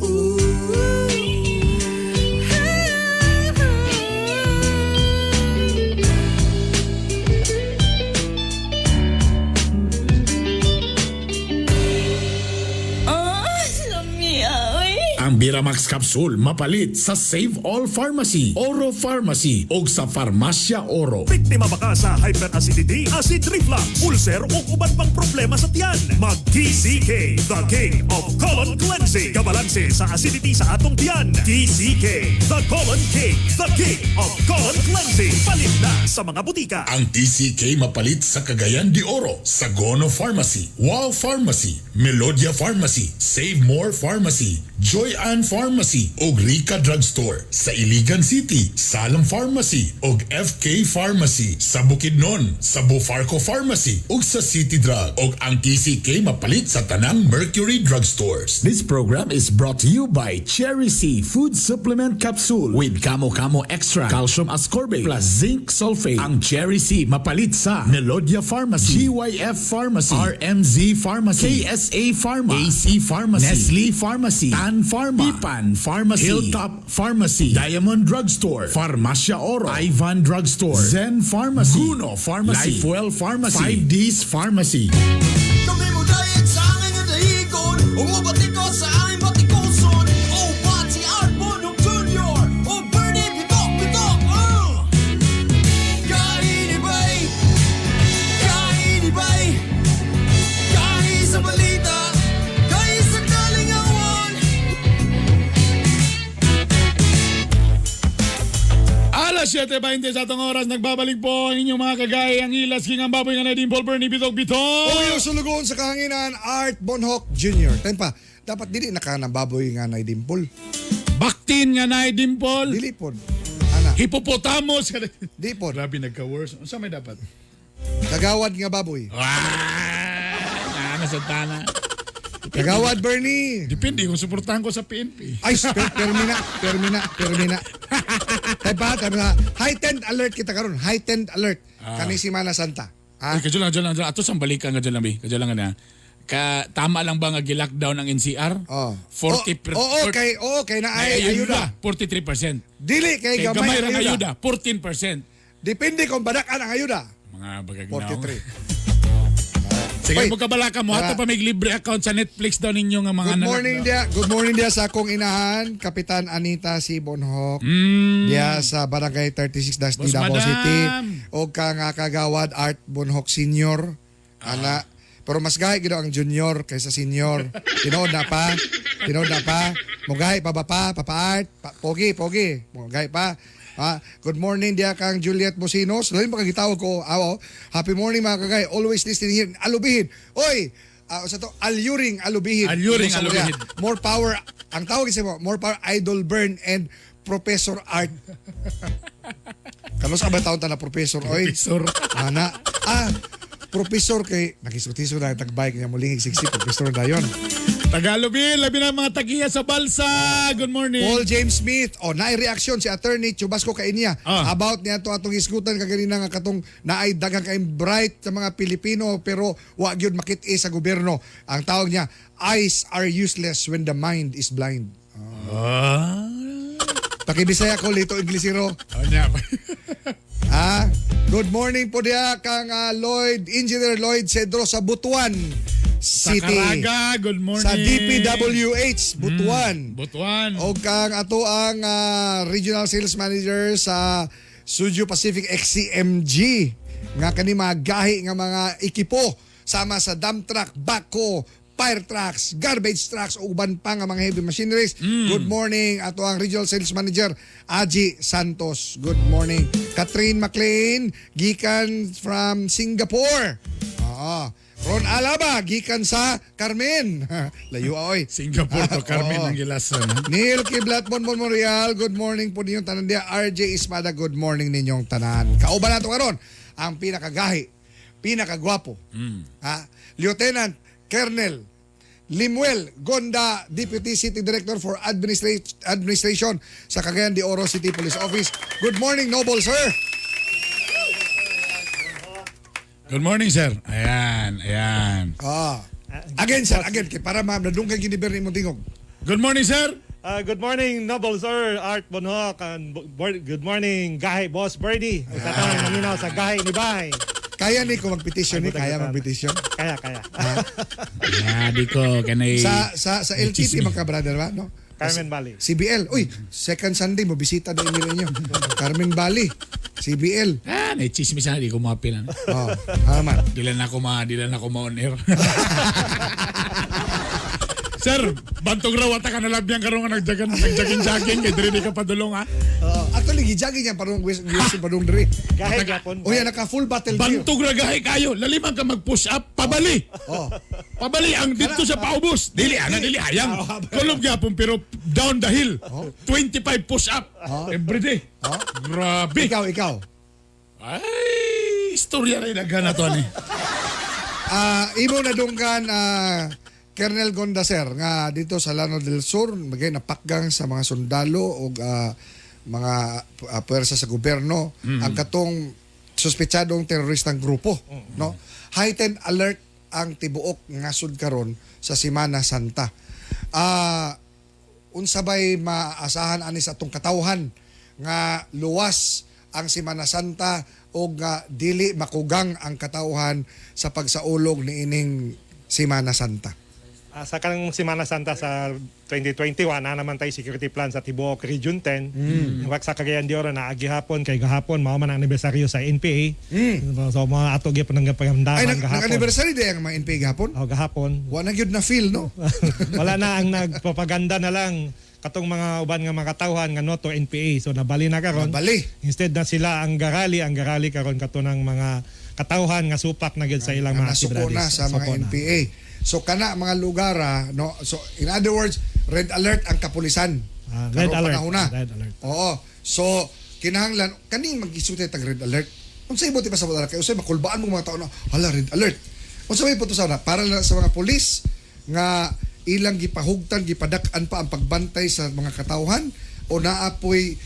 Oh, lami ay. Ang Biramax Capsule mapalit sa Save All Pharmacy, Oro Pharmacy o sa Farmacia Oro. Biktima ba ka sa hyperacidity, acid reflux, ulcer o uban pang problema sa tiyan? Mag-TCK, the king of colon cleansing. Kabalanse sa acidity sa atong tiyan. TCK, the colon king, the king of colon cleansing. Palit na sa mga butika. Ang TCK mapalit sa Cagayan de Oro, sa Gono Pharmacy, Wow Pharmacy, Melodia Pharmacy, Save More Pharmacy, Joy Ann Pharmacy ug Rica Drugstore, sa Iligan City, Salam Pharmacy ug FK Pharmacy, sa Bukidnon, sa Bufarco Pharmacy ug sa City Drug, ug ang TCK mapalit sa tanang Mercury Drugstores. This program is brought to you by Cherry C Food Supplement Capsule with Kamo Kamo Extra, Calcium Ascorbate plus Zinc Sulfate. Ang Cherry C mapalit sa Melodia Pharmacy, GYF Pharmacy, RMZ Pharmacy, KSA Pharma, AC Pharmacy, Nestle Pharmacy, Tan Pharma, Pipan Pharmacy, Hilltop Pharmacy, Diamond Drugstore, Farmacia Oro, Ivan Drugstore, Zen Pharmacy, Guno Pharmacy, Lifewell Pharmacy, 5Ds Pharmacy. Kami mo dayeg sa angin nga dahigon, Umubati ko sa aming batikuson. Oh, Pati Art Bonong Jr. Oh, Bernie Bitok Bitok. Kainibay, kainibay, kahi sa balita, kahi sa kalingawan. Alas 7:20 sa atong oras, nagbabalik po ang inyong mga kagaya, ang Ilas King, ang baboy nga na Paul Bernie Bitok Bitok. O yung sulugoon sa kahanginan, Art Bonhoc Jr. Time pa, dapat dili na ka ng baboy nga na dimpol. Baktin nga na Paul. Dili pod. Ana, Hippopotamus. di pod. Grabe nagka-worse. Unsa may dapat? Kagawad nga baboy. Ah, nasa tana. Kagawad Bernie. Depende kung suportahan ko sa PNP. Ay, termina, termina, termina. Tay pa, termina. Heightened alert kita karon. Heightened alert. Kani si Mana Santa. Ha? Ay, kadyo lang, kadyo lang, kadyo lang. Ato sang balikan, kadyo lang, bi. Kadyo lang na. Ka, tama lang ba nga gi-lockdown ang NCR? Oh. 40 Oo, oo, kay, oo, kay na ay ayuda. 43%. Dili kay Kay gamay gamay ang rang ayuda. ayuda, 14%. Depende kung badakan ang ayuda. Mga bagag na. 43. Sige, Oy, mo kabalaka mo. Hato pa may libre account sa Netflix daw ninyo nga mga Good morning dia. Good morning dia sa akong inahan, Kapitan Anita C. Bonhoc. Dia sa Barangay 36-D Boss Davao Madam. City. O ka nga kagawad Art Bonhoc Senior. Ana. Pero mas gahi gid ang junior kaysa senior. Tinuod na pa. Tinuod na pa. Mugahi pa ba pa? Papa Art. Pa, pogi, pogi. Mugahi pa. Ah, good morning dia kang Juliet Bosinos. Lain pa kang gitawag ko. Awo. Happy morning mga kagay. Always listening here. Alubihin. Oy, Sa to alluring alubihin. Alluring Sa mga- alubihin. More power ang tawag sa mo, more power Idol Burn and Professor Art. Kanos ba taon ta na professor oy? Professor. Ana. Ah, professor kay nakisultiso na tagbike niya muling siksi professor dayon. Tagalubi, labi na mga tagiya sa balsa. Good morning. Paul James Smith. O, naay reaksyon si Attorney Chubasco kainya about niya to atong isgutan kaganina nga katong naay daghang kay bright sa mga Pilipino pero wa gyud makit-i sa gobyerno. Ang tawag niya, eyes are useless when the mind is blind. Ah. Pakibisaya ko lito Inglesero. Anya. Ah, good morning po diya kang Lloyd, Engineer Lloyd Cedro sa Butuan Sa City. Caraga, good morning. Sa DPWH Butuan. Butuan. O kang ato ang Regional Sales Manager sa Suju Pacific XCMG nga kani mga gahi nga mga ekipo sama sa dump truck, backhoe, fire trucks, garbage trucks ug uban pa nga mga heavy machineries. Good morning ato ang Regional Sales Manager Aji Santos. Good morning. Catherine McLean gikan from Singapore. Oo. Ron Alaba gikan sa Carmen. Layo oy. Singapore to Carmen Oo. ang gilasan. Neil Kiblat Bonbon Monreal, good morning po ninyong tanan diya. RJ Espada, good morning ninyong tanan. Kauban nato karon ang pinakagahi, pinakagwapo. Ha? Lieutenant Colonel Limuel Gonda, Deputy City Director for Administration sa Cagayan de Oro City Police Office. Good morning, noble sir. Good morning, sir. Ayan, ayan. Ah. Again, sir, again, kay para ma'am, nadungkay giniber ni mong tingog. Good morning, sir. Good morning, Noble Sir Art Bonhoc, and good morning, Gahi Boss Birdie. Sa tanan naminaw sa Gahi ni Bay. Kaya ni ko magpetisyon ni, Ay, kaya butang- magpetisyon. Kaya, kaya. Ah, di ko kanay Sa LTP Chisme. mga brother ba, no? Carmen Valley. CBL. Uy, second Sunday mo bisita na inyo. Carmen Valley. CBL. Ah, na chismis na di ko mapilan. Oh, tama. Dila na ako ma-on air. Sir, bantog raw ata ka nalabyan karon nga nagjagan nagjagging-jagging kay diri di ka padulong ha. Actually gijagi niya parang wis wis padung diri. Gahi gapon. Uy, naka full battle gear. Bantog ra gahi kayo. Laliman ka mag-push up, pabali. Oh. Pabali ang dito sa paubos. Dili ana dili hayang. Kulob gyapon pero down the hill. 25 push up every day. Grabe. Ikaw, ikaw. Ay, istorya rin daghan na to ani. Imo na dunggan Colonel Gonda sir nga dito sa Lanao del Sur magay napakgang sa mga sundalo og mga puwersa sa gobyerno ang katong suspetsadong teroristang grupo, no? Heightened alert ang tibuok ngasud karon sa Semana Santa. Unsa bay maasahan ani sa atong katawhan nga luwas ang Semana Santa o nga dili makugang ang katawhan sa pagsaulog niining Semana Santa? Sa kanang Semana Santa sa 2021, na naman tayo security plan sa Tibuok Region 10. Wak sa Cagayan de Oro na agihapon kay gahapon mao man ang anibersaryo sa NPA. So mga ato gyud ng paghamdaman Ay, gahapon. nag-anniversary day ang mga NPA gahapon? Oh, gahapon. Wa na gyud na feel, no? Wala na ang nagpropaganda na lang katong mga uban nga mga katawhan nga no to NPA. So nabali na karon. Nabali. Instead na sila ang garali karon kato ng mga katawhan nga supak na gyud sa ilang mga Nasuko na sa mga Suko na. NPA. So kana mga lugar no, so in other words, red alert ang kapulisan. Red Karong alert. panahon na. Red alert. Oo. So kinahanglan kaning magisuti tag red alert. Unsa ibot pa sa wala kay usay makulbaan mo mga tao na hala red alert. Unsa may puto sana para lang sa mga pulis nga ilang gipahugtan gipadak-an pa ang pagbantay sa mga katawhan o naapoy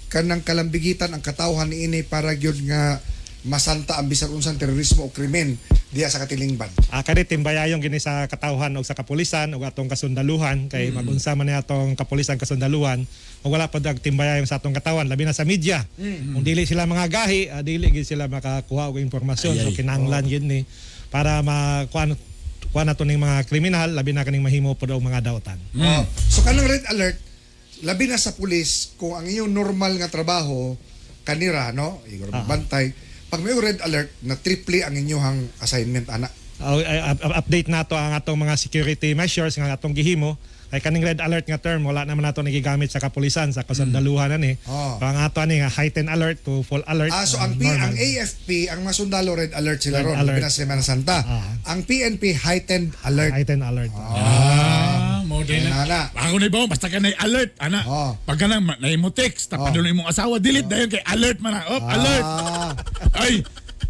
kanang kalambigitan ang katawhan niini para gyud nga masanta ang bisan unsang terorismo o krimen diya sa katilingban. Kani timbayayong gini sa katawhan og sa kapulisan og atong kasundaluhan kay magunsa man ni atong kapulisan kasundaluhan ug wala pa dag timbayayong sa atong katawan labi na sa media. Kung dili sila mga gahi, dili gid sila makakuha og impormasyon. Ay, So ay. kinahanglan gid ni para makuan kuan nato ning mga kriminal labi na kaning mahimo pod og mga dautan. Oh. So kanang red alert labi na sa pulis kung ang iyong normal nga trabaho kanira no, igor bantay, pag may red alert na triple ang inyong assignment ana. Update nato ang atong mga security measures nga atong gihimo. Kay kaning red alert nga term wala naman nato nagigamit sa kapulisan sa kasundaluhan ani. Oh. So, ang ato ani nga heightened alert to full alert. Ah, so ang P, normal. ang AFP, ang mga sundalo red alert sila Red ron, alert. labi na sa Semana Santa. Ang PNP heightened alert. Heightened alert. Ah, mo din Ayun, na. ana. Ako na ba, basta ka na alert, ana. Oh. Pag ka nang na mo text, tapadulong imong asawa, delete dayon kay alert man na. Oh, alert. Ah. Ay,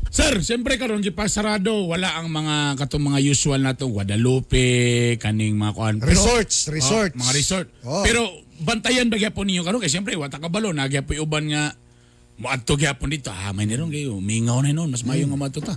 sir, siyempre karon gipasarado wala ang mga katong mga usual na to Guadalupe, kaning mga kuan. Pero- Resorts, resorts. Oh, mga resort. Oh. Pero bantayan ba gyapon ninyo karon kay siyempre wa ta kabalo na gyapon uban nga moadto gyapon dito. Ah, may niron kayo. Mingaw na noon, mas maayo nga moadto ta.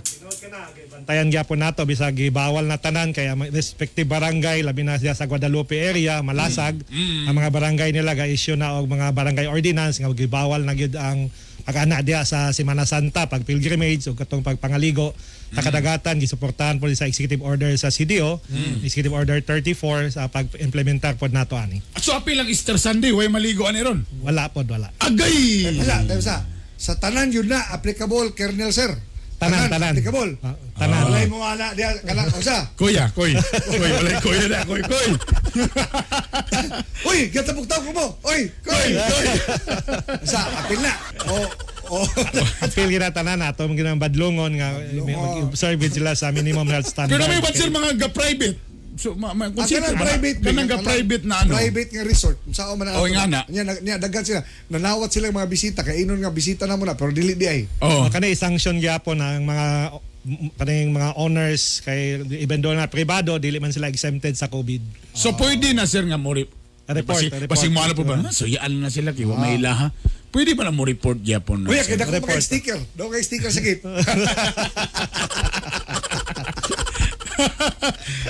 Bantayan gyapon nato bisag gibawal na tanan kay ang respective barangay labi na siya sa Guadalupe area Malasag ang mga barangay nila ga-issue na og mga barangay ordinance nga gibawal na gyud ang pag-ana diha sa Semana Santa pag pilgrimage o katong pagpangaligo sa kadagatan gisuportahan po sa executive order sa CDO, Executive Order 34 sa pag-implementar pod nato ani. So apil ang Easter Sunday, way maligo ani ron. Wala pod, wala. Agay! Wala, tayo sa tanan yun na applicable, Colonel Sir. Tanan, tanan. Applicable. Ah, tanan. Walay mo ana diya kana usa. Kuya, kuy. Kuy, walay kuya na, kuy, kuy. Uy, gatapok-tapok mo. Uy, koy. Kuy, kuy. Sa apil na. Oh, oh. Apil gina tanan nato ginang badlongon nga mag-observe sila sa minimum health standard. Pero may ba't sir mga ga-private? So, ma, ma, Ang consider kanang ba na- private kanang ga-private na ano? Private nga resort. Sao man Oh, nga na. Nya nya daghan sila. Nanawat sila mga bisita kay inon nga bisita na mo na pero dili di ay. Oh. Kani sanction gyapon ang mga kaning mga owners kay even though na pribado dili man sila exempted sa COVID. So pwede na sir nga mo Report, Basing, report. basing mo ano po ba? Ah, so yaan na sila kay wa may ilaha. Pwede ba na mo report gyapon na? Uy, sir? kay dako kay sticker. Dako kay sticker sa gate.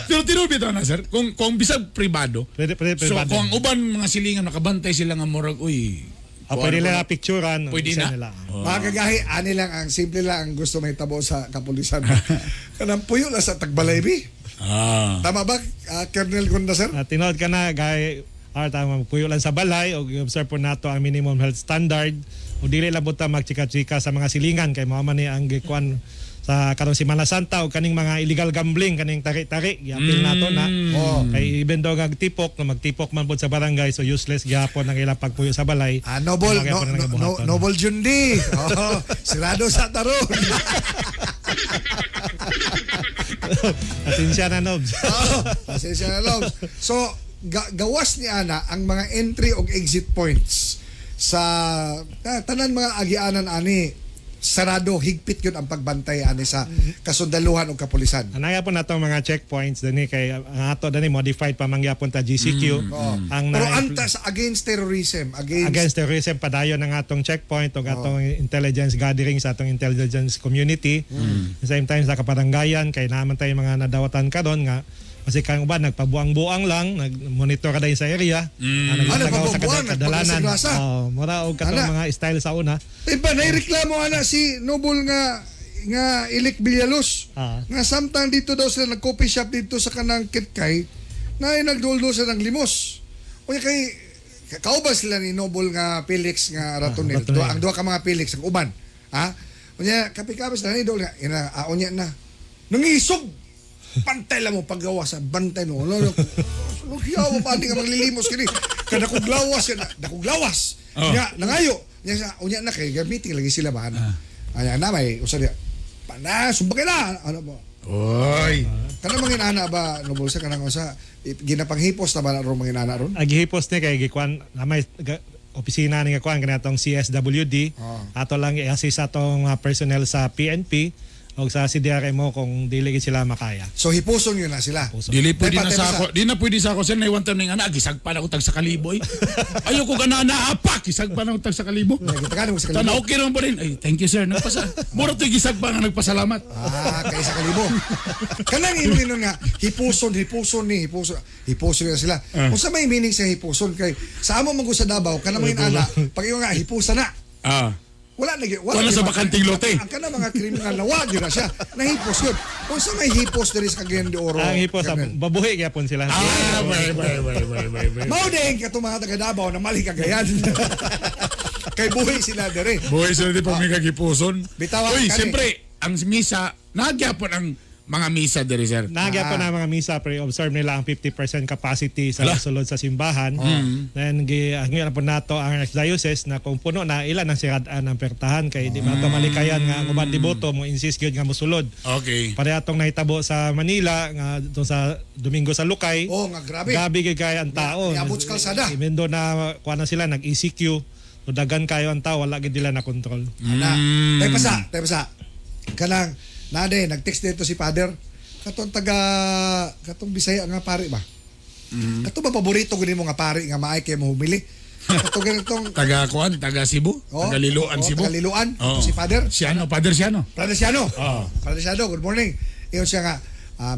Pero tinuod bitaw na sir, kung bisag pribado. Pwede, So pribado. kung ang uban mga silingan nakabantay sila nga murag uy. Ah, pwede nila picturean. Pwede isa na. Nila. Oh. Mga kagahi, ani lang ang simple lang ang gusto may tabo sa kapulisan. Kanang puyo lang sa tagbalay bi. Ah. Tama ba, Colonel Gunda sir? Ah, tinuod ka na gay ah, tama puyo lang sa balay og observe po nato ang minimum health standard o dili lang buta magchika-chika sa mga silingan kay mao man ni ang gikuan sa karong Semana Santa o kaning mga illegal gambling kaning tari-tari giapil nato na. Oh. Kay even though gagtipok na magtipok man pod sa barangay so useless gyapon ang ilang pagpuyo sa balay. Ah, noble, Mga no, gyapon ang no, no, gibuhaton. noble Jundi. Oh, sirado sa taron. Pasensya na, Nobs. Oh, pasensya na, Lobs. So, gawas ni Ana ang mga entry og exit points sa tanan mga agianan ani sarado higpit yun ang pagbantay ani sa kasundaluhan o kapulisan. Anaya po nato mga checkpoints dani kay ang ato dani modified pa man gyapon ta GCQ. Ang Pero na- anta sa against terrorism, against, against terrorism padayon ang atong checkpoint o atong intelligence gathering sa atong intelligence community. At the same time sa kaparanggayan kay naman tayo mga nadawatan karon nga kasi kang uban nagpabuang-buang lang, nag-monitor ka din sa area. Mm. Ah, nagpabuang-buang, kadalanan. nagpaglasag-lasa. Oh, mura og katong Ana. mga style sa una. Iba naireklamo ana si Noble nga nga Ilik Villaluz. Ah. Nga samtang dito daw sila nag-coffee shop dito sa kanang Kitkay na ay nagduldo sa ng limos. Unya kay kauban sila ni Noble nga Felix nga Ratonel. Ratonel. Duha, ang duha ka mga Felix ang uban. Ha? Unya kape-kape sila ni Dol nga ina unya na. Nangisog. Pantay lang mo paggawa sa bantay no. Ano, ano, hiyaw pa nga maglilimos kini. Kada kog lawas kada dakog lawas. Oh. Nya nangayo. Nya sa unya na kay meeting lagi sila ba ana. Anya na may usa diya. Pana sumbagay na ano ba. Oy. Kana mga inana ba no bulsa kanang usa ginapanghipos na ba na ron mga inana ron? Agihipos ni kay gikuan na may opisina ni nga kuan kanatong CSWD. Ato lang i-assist atong mga personnel sa PNP o sa CDRMO kung dili gid sila makaya. So hipuson yun na sila. Dili pwede Tepa, na tepa sa ako. Di na pwede sa ako sir na one time ning anak gisagpan ako tag sa kalibo eh. Ayoko ka na naapak gisagpan ako tag sa kalibo. Gitakan mo sa kalibo. Tana okay naman pa rin. Ay, thank you sir. Nagpasa. Mura to gisagpan nga nagpasalamat. Ah, kay sa kalibo. Kanang ingon nga hipuson, hipuson ni hipuson. Hipuson na sila. Unsa may meaning sa hipuson kay sa amo man ko sa Davao kanang mga inana pag ingon nga hipusa na. Ah. Wala na gyud- Wala gyud sa bakanting lote. Ang kanang mga kriminal na wag yun na siya. Nahipos yun. Unsa may hipos diri sa Cagayan de Oro? Ang hipos, Colonel? babuhi gyapon sila. Ah, bay bay bay bay bay. bay. Mao din katong mga taga Davao na mali Cagayan. Kay buhi sila diri. Buhay sila di pa may kagipuson. Bitaw ang Uy, kani. siyempre, ang misa, nagyapon ang Mga misa diri, sir. Nagya po na mga misa pero observe nila ang 50% capacity sa sulod sa simbahan. Then gi ang po nato ang archdiocese na kung puno na ilan ang siradaan ang pertahan kay di ba to malikayan nga ang uban deboto mo insist gyud nga mosulod. Okay. Pareha tong nahitabo sa Manila nga doon sa Domingo sa Lukay. Oh, nga grabe. Grabe gyud kay ang tao. Niabot sa kalsada. Imendo na kuha na sila nag ECQ. So dagan kayo ang tao wala gyud nila na control. Ana. Tay pasa, tay pasa. Kanang nade nag-text dito si Father. Katong taga katong Bisaya nga pare ba? Kato ba paborito gud nimo nga pare nga maay kay mo humili? Kato ganitong Taga kuan, taga Cebu, Oh, taga Liloan oh, Cebu. taga Liloan. Oo. Si Father. Siano, Father Siano. Father Siano. Oo. Father Siano, good morning. Iyon siya nga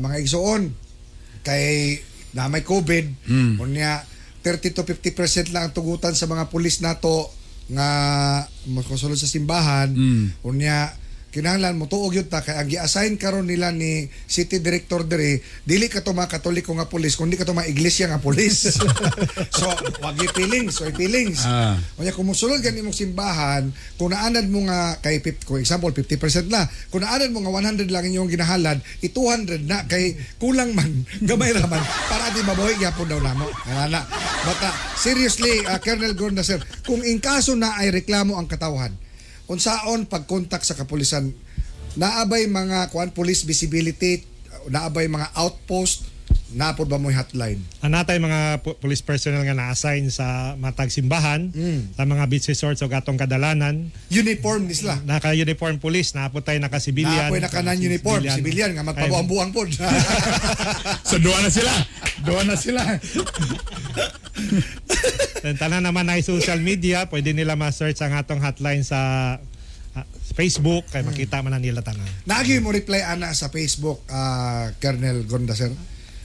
mga igsoon kay na may COVID, unya 30 to 50% lang ang tugutan sa mga pulis nato nga mosulod sa simbahan. Unya kinahanglan mo tuog yun ta kay ang gi-assign karon nila ni city director diri dili ka to mga Katoliko nga pulis kundi ka to mga iglesia nga pulis. So wag gi feelings, way feelings. Unya kung mosulod gani imong simbahan, kung naanad mo nga kay kung example 50% na, kung naanad mo nga 100 lang inyong ginahalad, i 200 na kay kulang man, gamay ra man para di mabuhi gyapon daw namo. Ana. Bata, seriously, Colonel Gonda sir, kung in kaso na ay reklamo ang katawhan, unsaon pagkontak sa kapulisan, naabay mga kuan police visibility, naabay mga outpost, naapod ba mo'y hotline? Anatay mga police personnel nga na-assign sa matag simbahan, sa mga beach resorts o gatong kadalanan. Uniform ni sila. Naka-uniform police, naapod tayo naka-civilian. Naapoy naka non-uniform, civilian nga magpabuang-buang pod. So duwa na sila. Duwa na sila. Then tanan naman ay social media, pwede nila ma-search ang atong hotline sa Facebook kay makita man na nila tanan. Naagi mo reply ana sa Facebook, Colonel Gonda sir.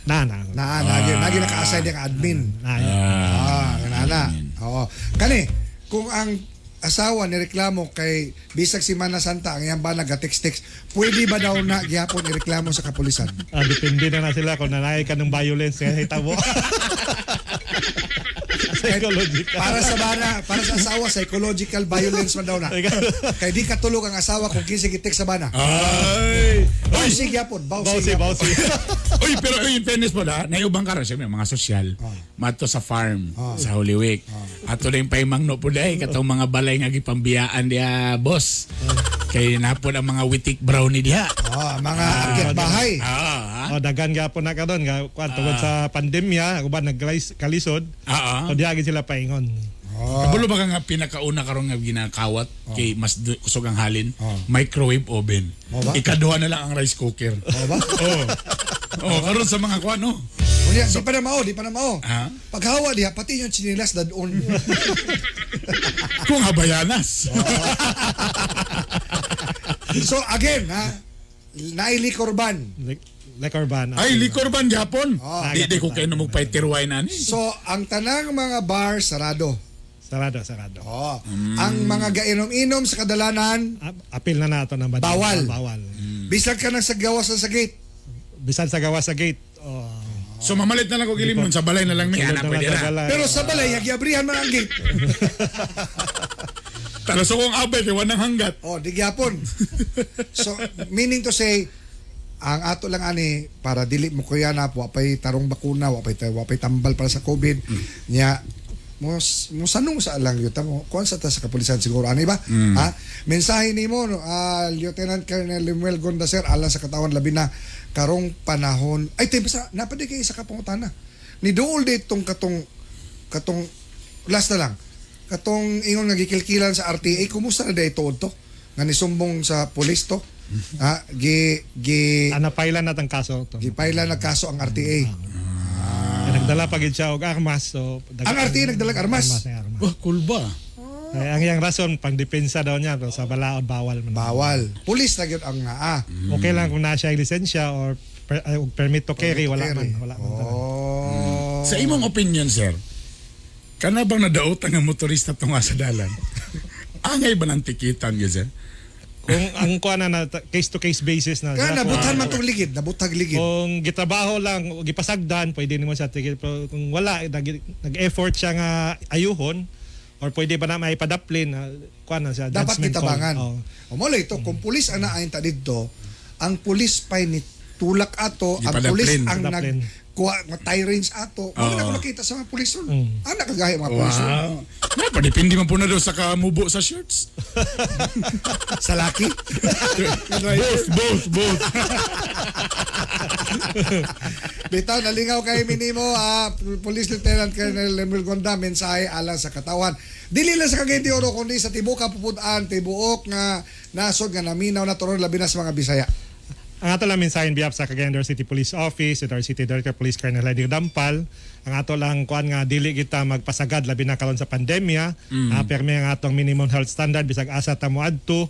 Na na. Na nagi nagi naka-assign yung admin. Na, Ah, na. Oo. Kani, kung ang asawa ni reklamo kay bisag si Mana Santa ang iyang ba nagatext-text, pwede ba daw na gihapon ireklamo sa kapulisan? Depende na na sila kung nanay ka ng violence nga hitabo. Psychological. Para sa bana, para sa asawa, psychological violence man daw na. Kay di katulog ang asawa kung kinsa gi-text sa bana. Ay. Bawsi gyapon, bawsi. Bawsi, gyapon. bawsi. Uy, pero uy, in fairness po na, naiubang karon siya may mga sosyal. Mato sa farm sa Holy Week. Ato na yung paimangno po dahil katong mga balay nga gipambiyaan diha, boss. Kay napon ang mga witik brownie diha. Ah, mga akyat bahay. Ah, Oh, dagan gyapon na karon nga kuan tungod sa pandemya, ako ba nagkalisod. Ah. So diha gid sila paingon. Kabulo ba ka nga pinakauna karon nga ginakawat kay mas kusog ang halin? Microwave oven. Oh ba? Ikaduha na lang ang rice cooker. Oh ba? Oo. Oh, karon sa mga kuan no. Unya, di pa na mao, di pa na mao. Ha? Paghawa diha pati yung chinilas dadon. Kung habayanas. So again, ha, naay liquor ban. Liquor ban. Ay, liquor ban gyapon. Oh. Di di ko kayo mo pay wine ani. So ang tanang mga bar sarado. Sarado, sarado. Oh. Ang mga gainom-inom sa kadalanan, Apil na nato ng badal. Bawal. Bawal. Bisag ka nang sa gawas sa gate. Bisan sa gawas sa gate. Oh. So mamalit na lang og ilim nun sa balay na lang mi Sulod ana na pwede lang sa na. balay. Pero sa balay, hagiabrihan man ang gate. Tara so kung abay kay wanang hanggat. Oh, di gyapon. So meaning to say, ang ato lang ani para dili mo kuya na wa pay tarong bakuna, wa pay tambal para sa COVID. Nya mo mo sanong sa lang yuta mo kuan sa ta sa kapulisan siguro ani ba? Ha? Mensahe nimo no, Lieutenant Colonel Lemuel Gondaser alang sa katawan labi na karong panahon. Ay tay basta napadi kay isa ka pangutana. Ni duol ditong katong katong last na lang. Katong ingon nga gikilkilan sa RTA, kumusta na day tuod to? Nga nisumbong sa pulis to? Ha, gi gi Anapailan na tang kaso to. gipailan nagkaso ang RTA. Kaya nagdala pa gid siya og armas. So Ang RTA nagdalag armas? Armas, ang armas. Wah, cool ba? Ay, ang iyang rason pangdepensa daw niya pero sa balaod bawal man. Bawal. Pulis na gyud ang naa. Okay lang kung naa siya lisensya or og permit to carry, wala Carry. man, wala man. Oh. Sa imong opinion, sir, kana bang nadaot ang motorista tunga sa dalan? Angay ba ng tikitan gyud, sir? Kung ang kuan na, na case to case basis na. Kaya Kung- nabutan man tong ligid, nabutag ligid. Kung gitrabaho lang, o gipasagdan, pwede nimo siya tigil. Pero kung wala, nag-effort siya nga ayuhon, or pwede ba na may padaplin, kuan na siya, Dapat judgment call. gitabangan. Oo. O mo ito, kung pulis ang naayon ta didto, ang pulis pa ni nagtulak ato, ang Gipadaplin. pulis ang nag Padaplin. kuha nga tie range ato. Mao na ko nakita sa mga pulis ron. Ana kagahi mga pulis ron. Wow. Na, padepende man po na daw sa kamubo sa shirts. Sa laki. Both, both, both. Bitaw nalingaw kay minimo Police Lieutenant Colonel Lemuel Gonda, mensahe alang sa katawan. Dili lang sa Cagayan de Oro kundi sa tibuok kapupud-an, tibuok nga nasod nga naminaw na turon labi na sa mga Bisaya. Ang ato lang mensahe in behalf sa Cagayan de Oro City Police Office with our City Director Police Colonel Heidi Dampal. Ang ato lang kuan nga dili kita magpasagad labi na karon sa pandemya. Permi ang atong minimum health standard bisag asa ta moadto.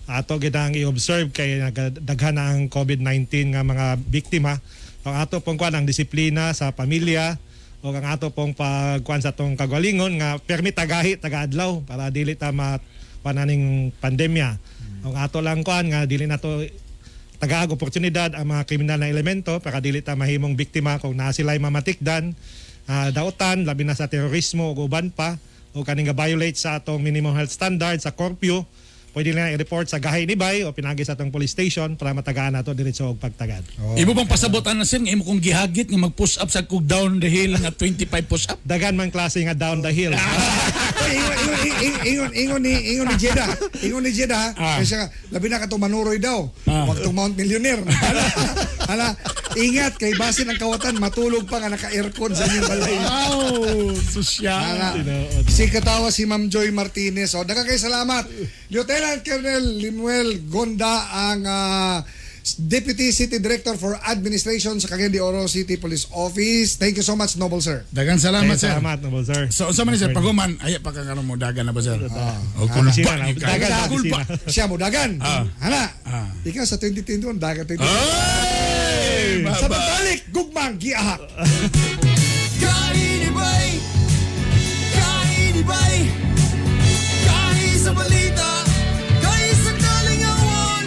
Ato gid ang i-observe kay daghan na ang COVID-19 nga mga biktima. Ang ato pong kuan ang disiplina sa pamilya o ang ato pong pagkuan sa atong kagalingon nga permi tagahi taga-adlaw para dili ta ma pananing pandemya. Ang ato lang kuan nga dili nato tagaag oportunidad ang mga kriminal na elemento para dili ta mahimong biktima kung naa sila'y mamatikdan, dautan labi na sa terorismo ug uban pa o kaning ga-violate sa atong minimum health standard sa curfew, pwede na i-report sa Gahi ni Bay o pinagi sa atong police station para matagaan nato diretso og pagtagad. Imo bang pasabotan na sir nga imo kong gihagit nga mag-push up sa kog down the hill nga 25 push up? Dagan man klase nga down the hill. Uy, ingon ingon ingon ingon ni ingon ni Jeda. Ingon ni Jeda, kasi nga, labi na katong manuroy daw. Wag tong Mount Millionaire. Hala, hala, ingat kay basin ang kawatan matulog pa nga naka-aircon sa inyong balay. Wow, sosyal. Hala. Si katawa si Ma'am Joy Martinez. O, daghang kay salamat. Lieutenant Colonel Limuel Gonda ang Deputy City Director for Administration sa Cagayan de Oro City Police Office. Thank you so much, Noble Sir. Daghang salamat Ay, sir. salamat, Noble Sir. So unsa man ni sir paguman ay pa ka karon mo dagan na ba sir? O kulba Opisina na. ni ka. Dagan sa Kulba. opisina. Siya mo dagan. Hala. Ikaw sa 2021 dagan 2021. Ay! Sa pagbalik, gugmang giahak. Kainibay, kainibay, kahi sa balita, kahi sa kalingawan.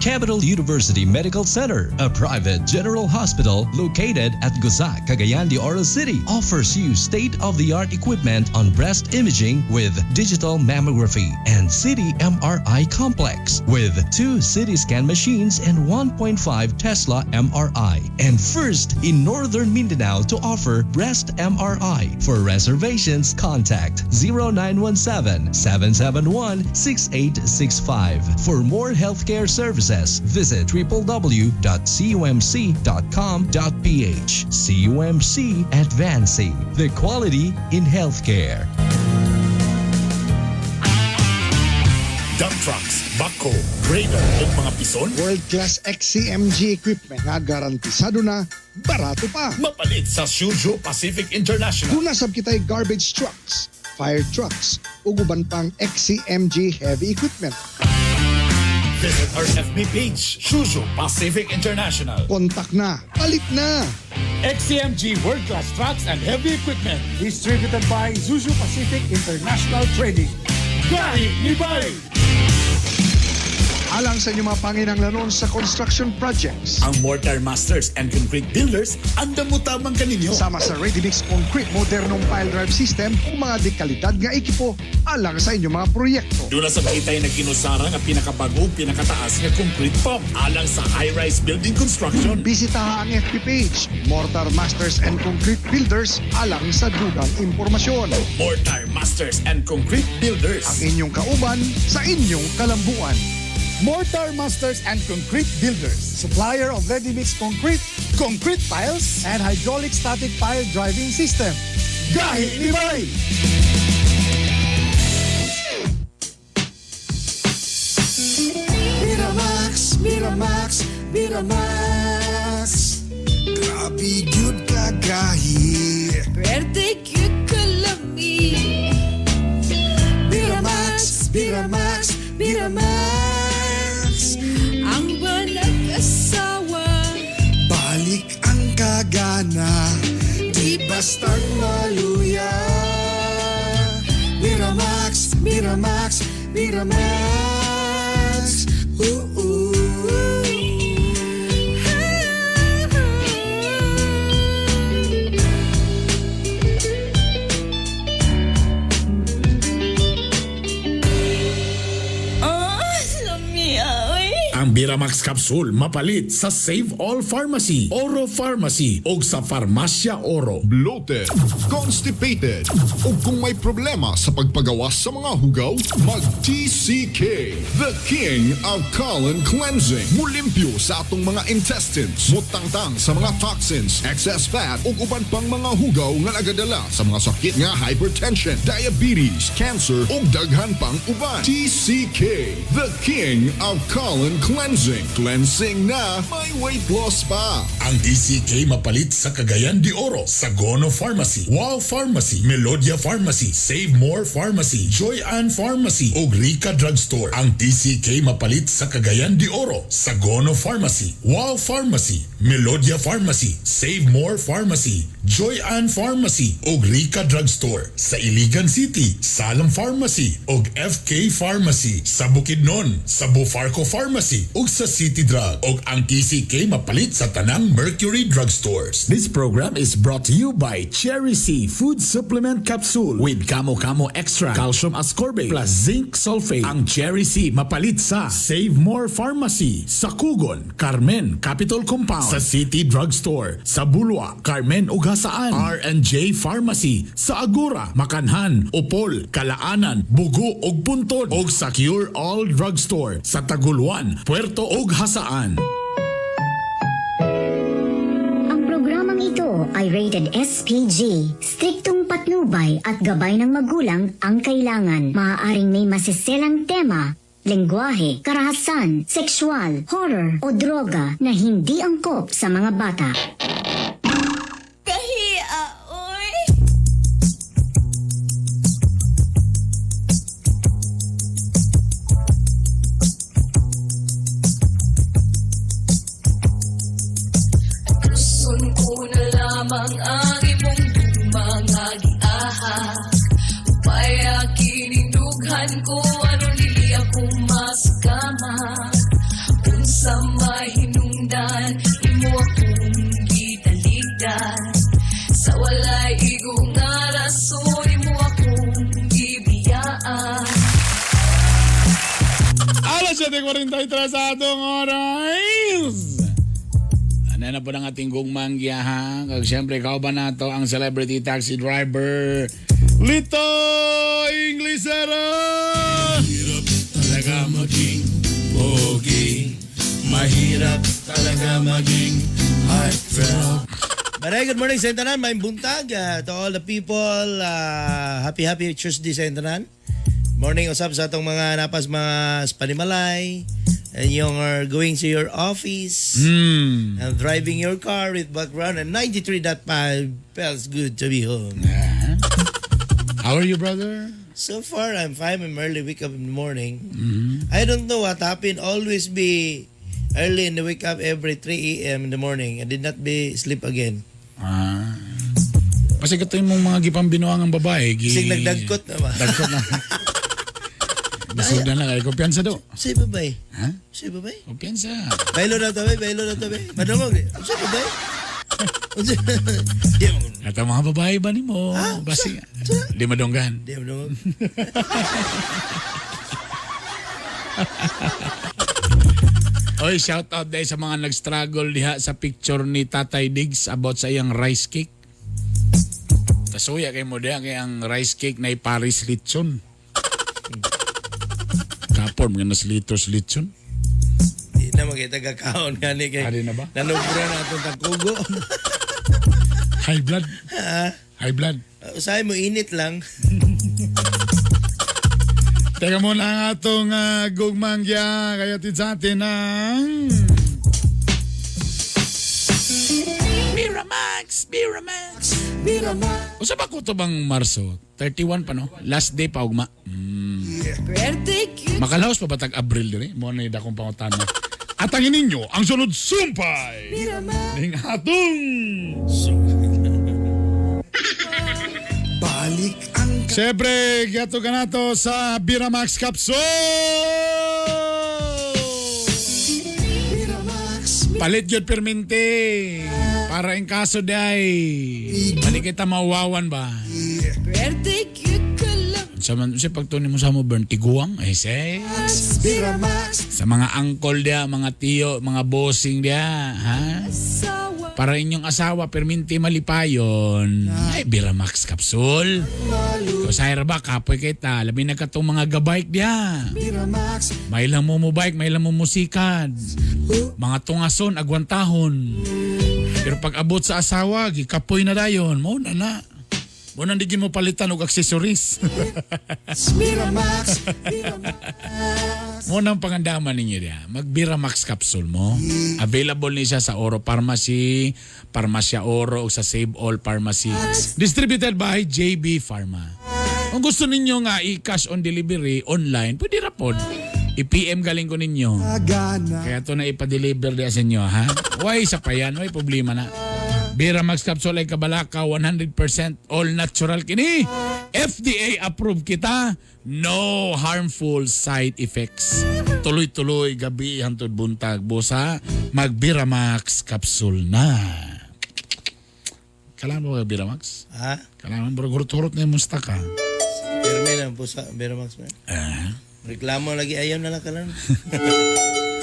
Capital University Medical Center, a private general hospital located at Gusa, Cagayan de Oro City, offers you state-of-the-art equipment on breast imaging with digital mammography and CT MRI complex with two CT scan machines and 1.5 Tesla MRI. And first in Northern Mindanao to offer breast MRI. For reservations, contact 0917 771 6865. For more healthcare services, visit www.cumc.com.ph. CUMC, advancing the quality in healthcare. Dump trucks, backhoe, grader ug mga pison. World-class XCMG equipment nga garantisado na, barato pa. Mapalit sa Suzhou Pacific International. Duna sab kitay garbage trucks, fire trucks, ug uban pang XCMG heavy equipment. Visit our FB page, Suzhou Pacific International. Kontak na, palit na! XCMG World Class Trucks and Heavy Equipment. Distributed by Zuzu Pacific International Trading. Gahi ni Bay! Alang sa inyong mga panginanglanon sa construction projects. Ang Mortar Masters and Concrete Builders, andam mo tamang kaninyo. Sama sa Ready Mix Concrete modernong pile drive system ug mga dekalidad nga ekipo alang sa inyong mga proyekto. Duna sab kitay nagkinusara nga pinakabago ug pinakataas nga concrete pump alang sa high-rise building construction. Bisitaha ang FB page Mortar Masters and Concrete Builders alang sa dugang impormasyon. Mortar Masters and Concrete Builders. Ang inyong kauban sa inyong kalambuan. Mortar Masters and Concrete Builders. Supplier of ready-mix concrete, Concrete piles. and hydraulic static pile driving system. Gahi ni Bay! Miramax, Miramax, Miramax. Grabe gyud kagahi. Pwerte gyud kalami. Miramax, Miramax, Miramax. Ang nag-asawa. Balik ang kagana, di bastang maluya. Miramax, Miramax, Miramax. Ooh, ooh. Oh, Ang Biramax Capsule mapalit sa Save All Pharmacy, Oro Pharmacy o sa Farmasya Oro. Bloated, constipated, o kung may problema sa pagpagawas sa mga hugaw, mag-TCK, the king of colon cleansing. Mulimpyo sa atong mga intestines, mutangtang sa mga toxins, excess fat, ug uban pang mga hugaw nga nagadala sa mga sakit nga hypertension, diabetes, cancer, ug daghan pang uban. TCK, the king of colon cleansing. Cleansing na, may weight loss pa. Ang DCK mapalit sa Cagayan de Oro, Sagono Pharmacy, Wow Pharmacy, Melodia Pharmacy, Save More Pharmacy, Joy Ann Pharmacy ug Rica Drugstore. Ang DCK mapalit sa Cagayan de Oro, Sagono Pharmacy, Wow Pharmacy, Melodia Pharmacy, Save More Pharmacy, Joy Ann Pharmacy ug Rica Drugstore. Sa Iligan City, Salam Pharmacy ug FK Pharmacy. Sa Bukidnon, sa Bufarco Pharmacy ug sa City Drug. Ug ang TCK mapalit sa tanang Mercury Drugstores. This program is brought to you by Cherry C Food Supplement Capsule with Kamo Kamo Extra, Calcium Ascorbate plus Zinc Sulfate. Ang Cherry C mapalit sa Save More Pharmacy, sa Kugon, Carmen, Capitol Compound, sa City Drugstore, sa Bulwa, Carmen ug Hasaan, R&J Pharmacy, sa Agora, Makanhan, Upol, Kalaanan, Bugo ug Puntod, ug sa Cure All Drugstore, sa Taguluan, Puerto ug Hasaan. Ang programang ito ay rated SPG. Striktong patnubay at gabay ng magulang ang kailangan. Maaaring may masiselang tema, lengguwahe, karahasan, sexual, horror o droga na hindi angkop sa mga bata. Kahia, oy. Gusto ko na lamang ang imong mga giahak. Upaya kinindughan ko aron dili ako masakama. Unsa may hinungdan imo akong gitaligdan. Sa walay igo nga rason imo akong gibiyaan. Alas 7:43 sa atong oras. Ano na po ng ating gugmang giyahan. Kag siyempre, kauban nato ang celebrity taxi driver, Lito Inglesero! Mahirap talaga maging pogi. Mahirap talaga maging heartthrob. Maray, good morning sa intanan. May buntag to all the people. Happy, happy Tuesday sa intanan. Morning usab sa atong mga napas mga Spanimalay and you are going to your office and driving your car with background and 93.5 feels good to be home. How are you, brother? So far, I'm fine. I'm early wake up in the morning. I don't know what happened. Always be early in the wake up every 3 a.m. in the morning. I did not be sleep again. Ah. Kasi ito yung mga gipambinuang ang babae. Gi... Sig nagdagkot na ba? Dagkot na. Nasudan na kayo. Kumpiyansa do. Say babay. Ha? Say babay. Kumpiyansa. Baylo na tabi, baylo na tabi. Madungog. Say babay. Di mo. At ang mga babae ba ni mo? Basi. Di madunggan. Di madungog. Oy, shout out dahil sa mga nag-struggle diha sa picture ni Tatay Diggs about sa iyang rice cake. Tasuya kay mo diha kay ang rice cake na Paris litson. Kapon mga naslitos litson. Di na makita kakaon gani kay. Adi na ba? Nanubra na atong tagkugo. High blood. Ha? High blood. Usahay mo init lang. Teka muna ang atong gugmangya. Kaya sa atin ang... Miramax! Miramax! Miramax! Usa ba ko to bang Marso? 31 pa no? Last day pa ugma. Makalaos pa ba tag Abril diri? Mo na dakong pangutana. Atangin ninyo ang sunod sumpay! Ning atong Balik ang Siyempre, gato ka na to sa Biramax Capsule! Palit yun permente. Para in kaso day. Balik kita mawawan ba? Sa man sa pagtuon nimo sa mo burn tiguang ay say. Biramax. Sa mga angkol dia, mga tiyo, mga bossing dia, ha? Para inyong asawa perminti malipayon. Ay, Biramax capsule. Kusay ra ba kapoy kita, labi na katong mga gabike dia. Biramax. May lang mo mo bike, may lang mo musikad. Mga tungason, agwantahon. Pero pag abot sa asawa, gikapoy na dayon. Mo na na. Mo na di mo palitan og accessories. Biramax. Mo nang pangandaman ninyo diya. Mag-Biramax capsule mo. Available ni siya sa Oro Pharmacy, Parmasya Oro o sa Save All Pharmacy. Distributed by JB Pharma. Kung gusto ninyo nga i-cash on delivery online, pwede ra pod. I-PM galing ko ninyo. Kaya to na ipa-deliver diya sa inyo, ha? Why sa pa yan? Why problema na? Biramax capsule ay kabalaka, 100% all natural kini. FDA approved kita. No harmful side effects. Tuloy-tuloy gabi hantod buntag busa mag Biramax capsule na. Kailangan mo ba Biramax? Ha? Kailangan bro, hurot-hurot na yung musta ka. Pirmi na po sa Biramax man. Ah. Reklamo lagi ayaw na lang kalan.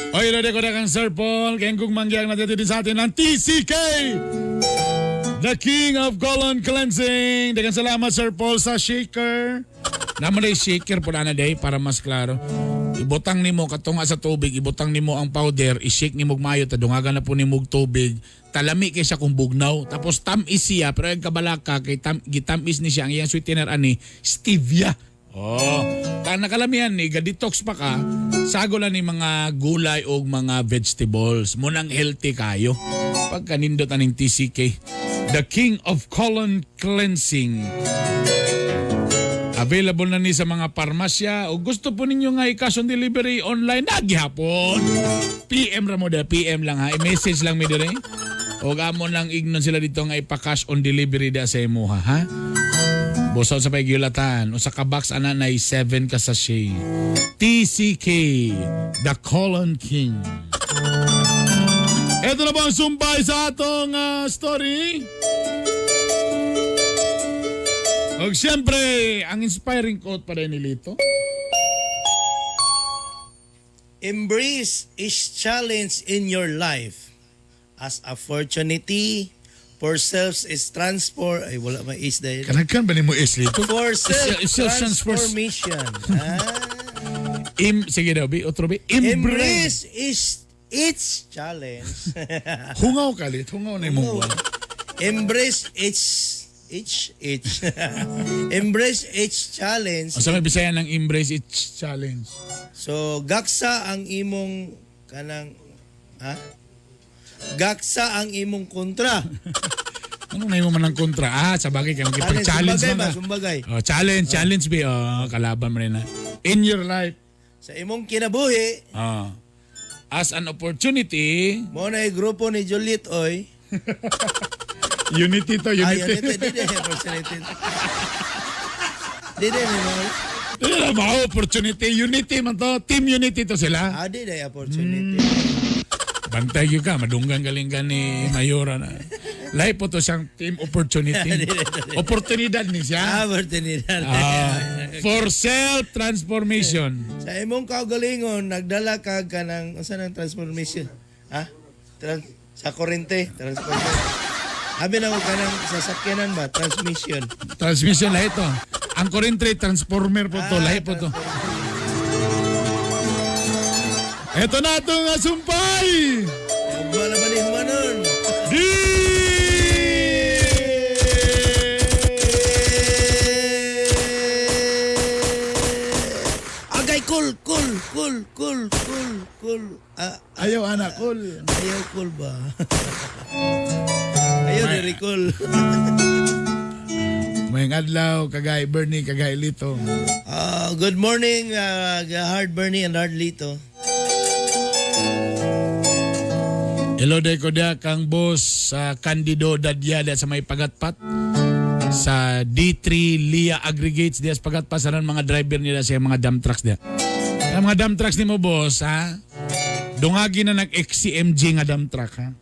Oy, ready ko na kang Sir Paul. Kaya kung mangyang natin din sa atin ng TCK! The King of Colon Cleansing. Daghang salamat, Sir Paul, sa shaker. Naman day shaker po na day para mas klaro. Ibutang nimo katunga sa tubig, ibutang nimo ang powder, i-shake nimo og maayo tadungagan na po nimo og tubig. Talami kay siya kung bugnaw. Tapos tam-is siya pero ang kabalaka kay tam, gitam-is ni siya ang iyang sweetener ani stevia. Oh, ta nakalamihan ni ga-detox pa ka, sago lang ni mga gulay o mga vegetables. Munang healthy kayo. Pagka nindot aning TCK. The King of Colon Cleansing. Available na ni sa mga parmasya o gusto po ninyo nga i-cash on delivery online, nagihapon. PM ra mo da, PM lang ha. I-message lang mi dire. O amo lang ignon sila dito nga ipa-cash on delivery da sa imuha ha. Busaw sa pagyulatan. Usa ka box ana nay 7 ka sachet. TCK, The Colon King. Ito na ba ang sumpay sa atong story? Og siyempre, ang inspiring quote pa rin ni Lito. Embrace each challenge in your life as opportunity for self is transfer ay wala may is dahil Kanagkan ba ni mo is Lito? For self Self-transformation. transformation. Ah. Sige daw, bi, otro bi. Embrace. Embrace is each challenge. Hungaw ka, Lit. Hungaw na imong buwan. Embrace each each each Embrace each challenge. Ang sa may Bisaya ng embrace each challenge. So gaksa ang imong kanang ha? Gaksa ang imong kontra. Ano na imo man ang kontra? Ah, sa bagay kayo makipag-challenge Sumbagay man ba? ka. Sumbagay. Oh, challenge, challenge bi. Oh, kalaban mo rin na. In your life. Sa imong kinabuhi, Oh. As an opportunity, mo na yung grupo ni Juliet oy. Unity to, Ah, unity. unity. Di, di, opportunity. Di, di, di, mo. Di na ba, opportunity, unity man to. Team unity to sila. Ah, di, di, opportunity. Bantay yun ka, madunggan galing ka ni Mayora na. Lahi po to siyang team opportunity. Oportunidad ni siya. Ah, oportunidad. Ah, for self-transformation. Sa imong kaugalingon, nagdala ka kanang unsa nang transformation? Ha? Sa kurente, transformation. Abi na ko kanang sasakyanan ba? Transmission. Transmission lahi to. Ang kurente, transformer po to. Lahi po to. Ito na itong sumpay! Ugma na ba ni humanon? Di! Agay, cool, cool, cool, cool, cool, cool. Ah, Ayaw, anak, cool. Ayaw, cool ba? Ayaw, diri cool. May adlaw, kagay Bernie, kagay Lito. Good morning, Hard Bernie and Hard Lito. Hello day ko dia kang boss sa Candido Dadya sa may Pagatpat sa D3 Lia Aggregates diya sa Pagatpat sa mga driver nila sa mga dump trucks diya. Ang mga dump trucks nimo boss ha. Dungagi na nag XCMG nga dump truck ha.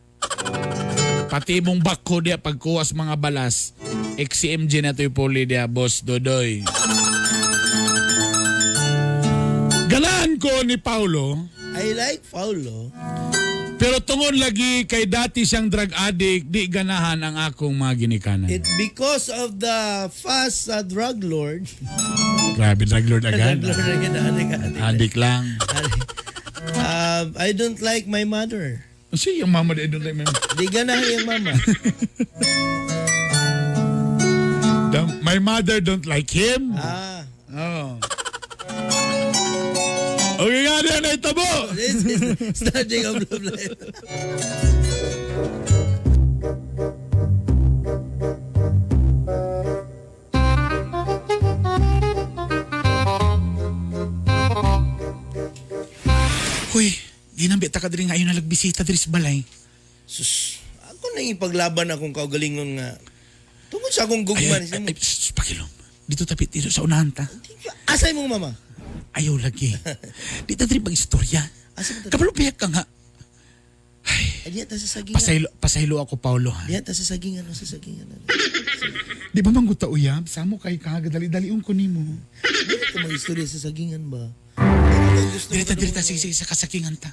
Pati imong bako diya pagkuwas mga balas XCMG na to'y puli diya boss Dodoy. Ganahan ko ni Paulo. I like Paulo. Pero tungod lagi kay dati siyang drug addict, di ganahan ang akong mga ginikanan. It because of the fast drug lord. Grabe, drug lord agad. Drug lord agad, addict, addict. Addict lang. I don't like my mother. Kasi yung mama, I don't like my mama. Di ganahan yung mama. My mother don't like him. Ah. Oh. Okay nga din, ay tabo! This is the starting of Love Life. Uy, di nang bita ka diri nga ayo na nagbisita diri sa balay. Sus, ako nang ipaglaban akong kaugalingon nga. Tungod sa akong gugma ni Ay, sus, pakilom. Dito tapit dito sa unahan ta. Asay mong mama? Ayaw lagi. Di ta diri mag-istorya. Kabalo biyak ka nga. Ay, diya ta sa sagingan. Pasaylo, pasaylo ako, Paulo. Ha? Diya ta sa sagingan, sa sagingan. Di ba mangguta uyab? Samo kay ka, dali-dalion ko nimo. Dili ka mag-istorya sa sagingan ba? Dirita, dirita, sige, sige, sa kasakingan ta.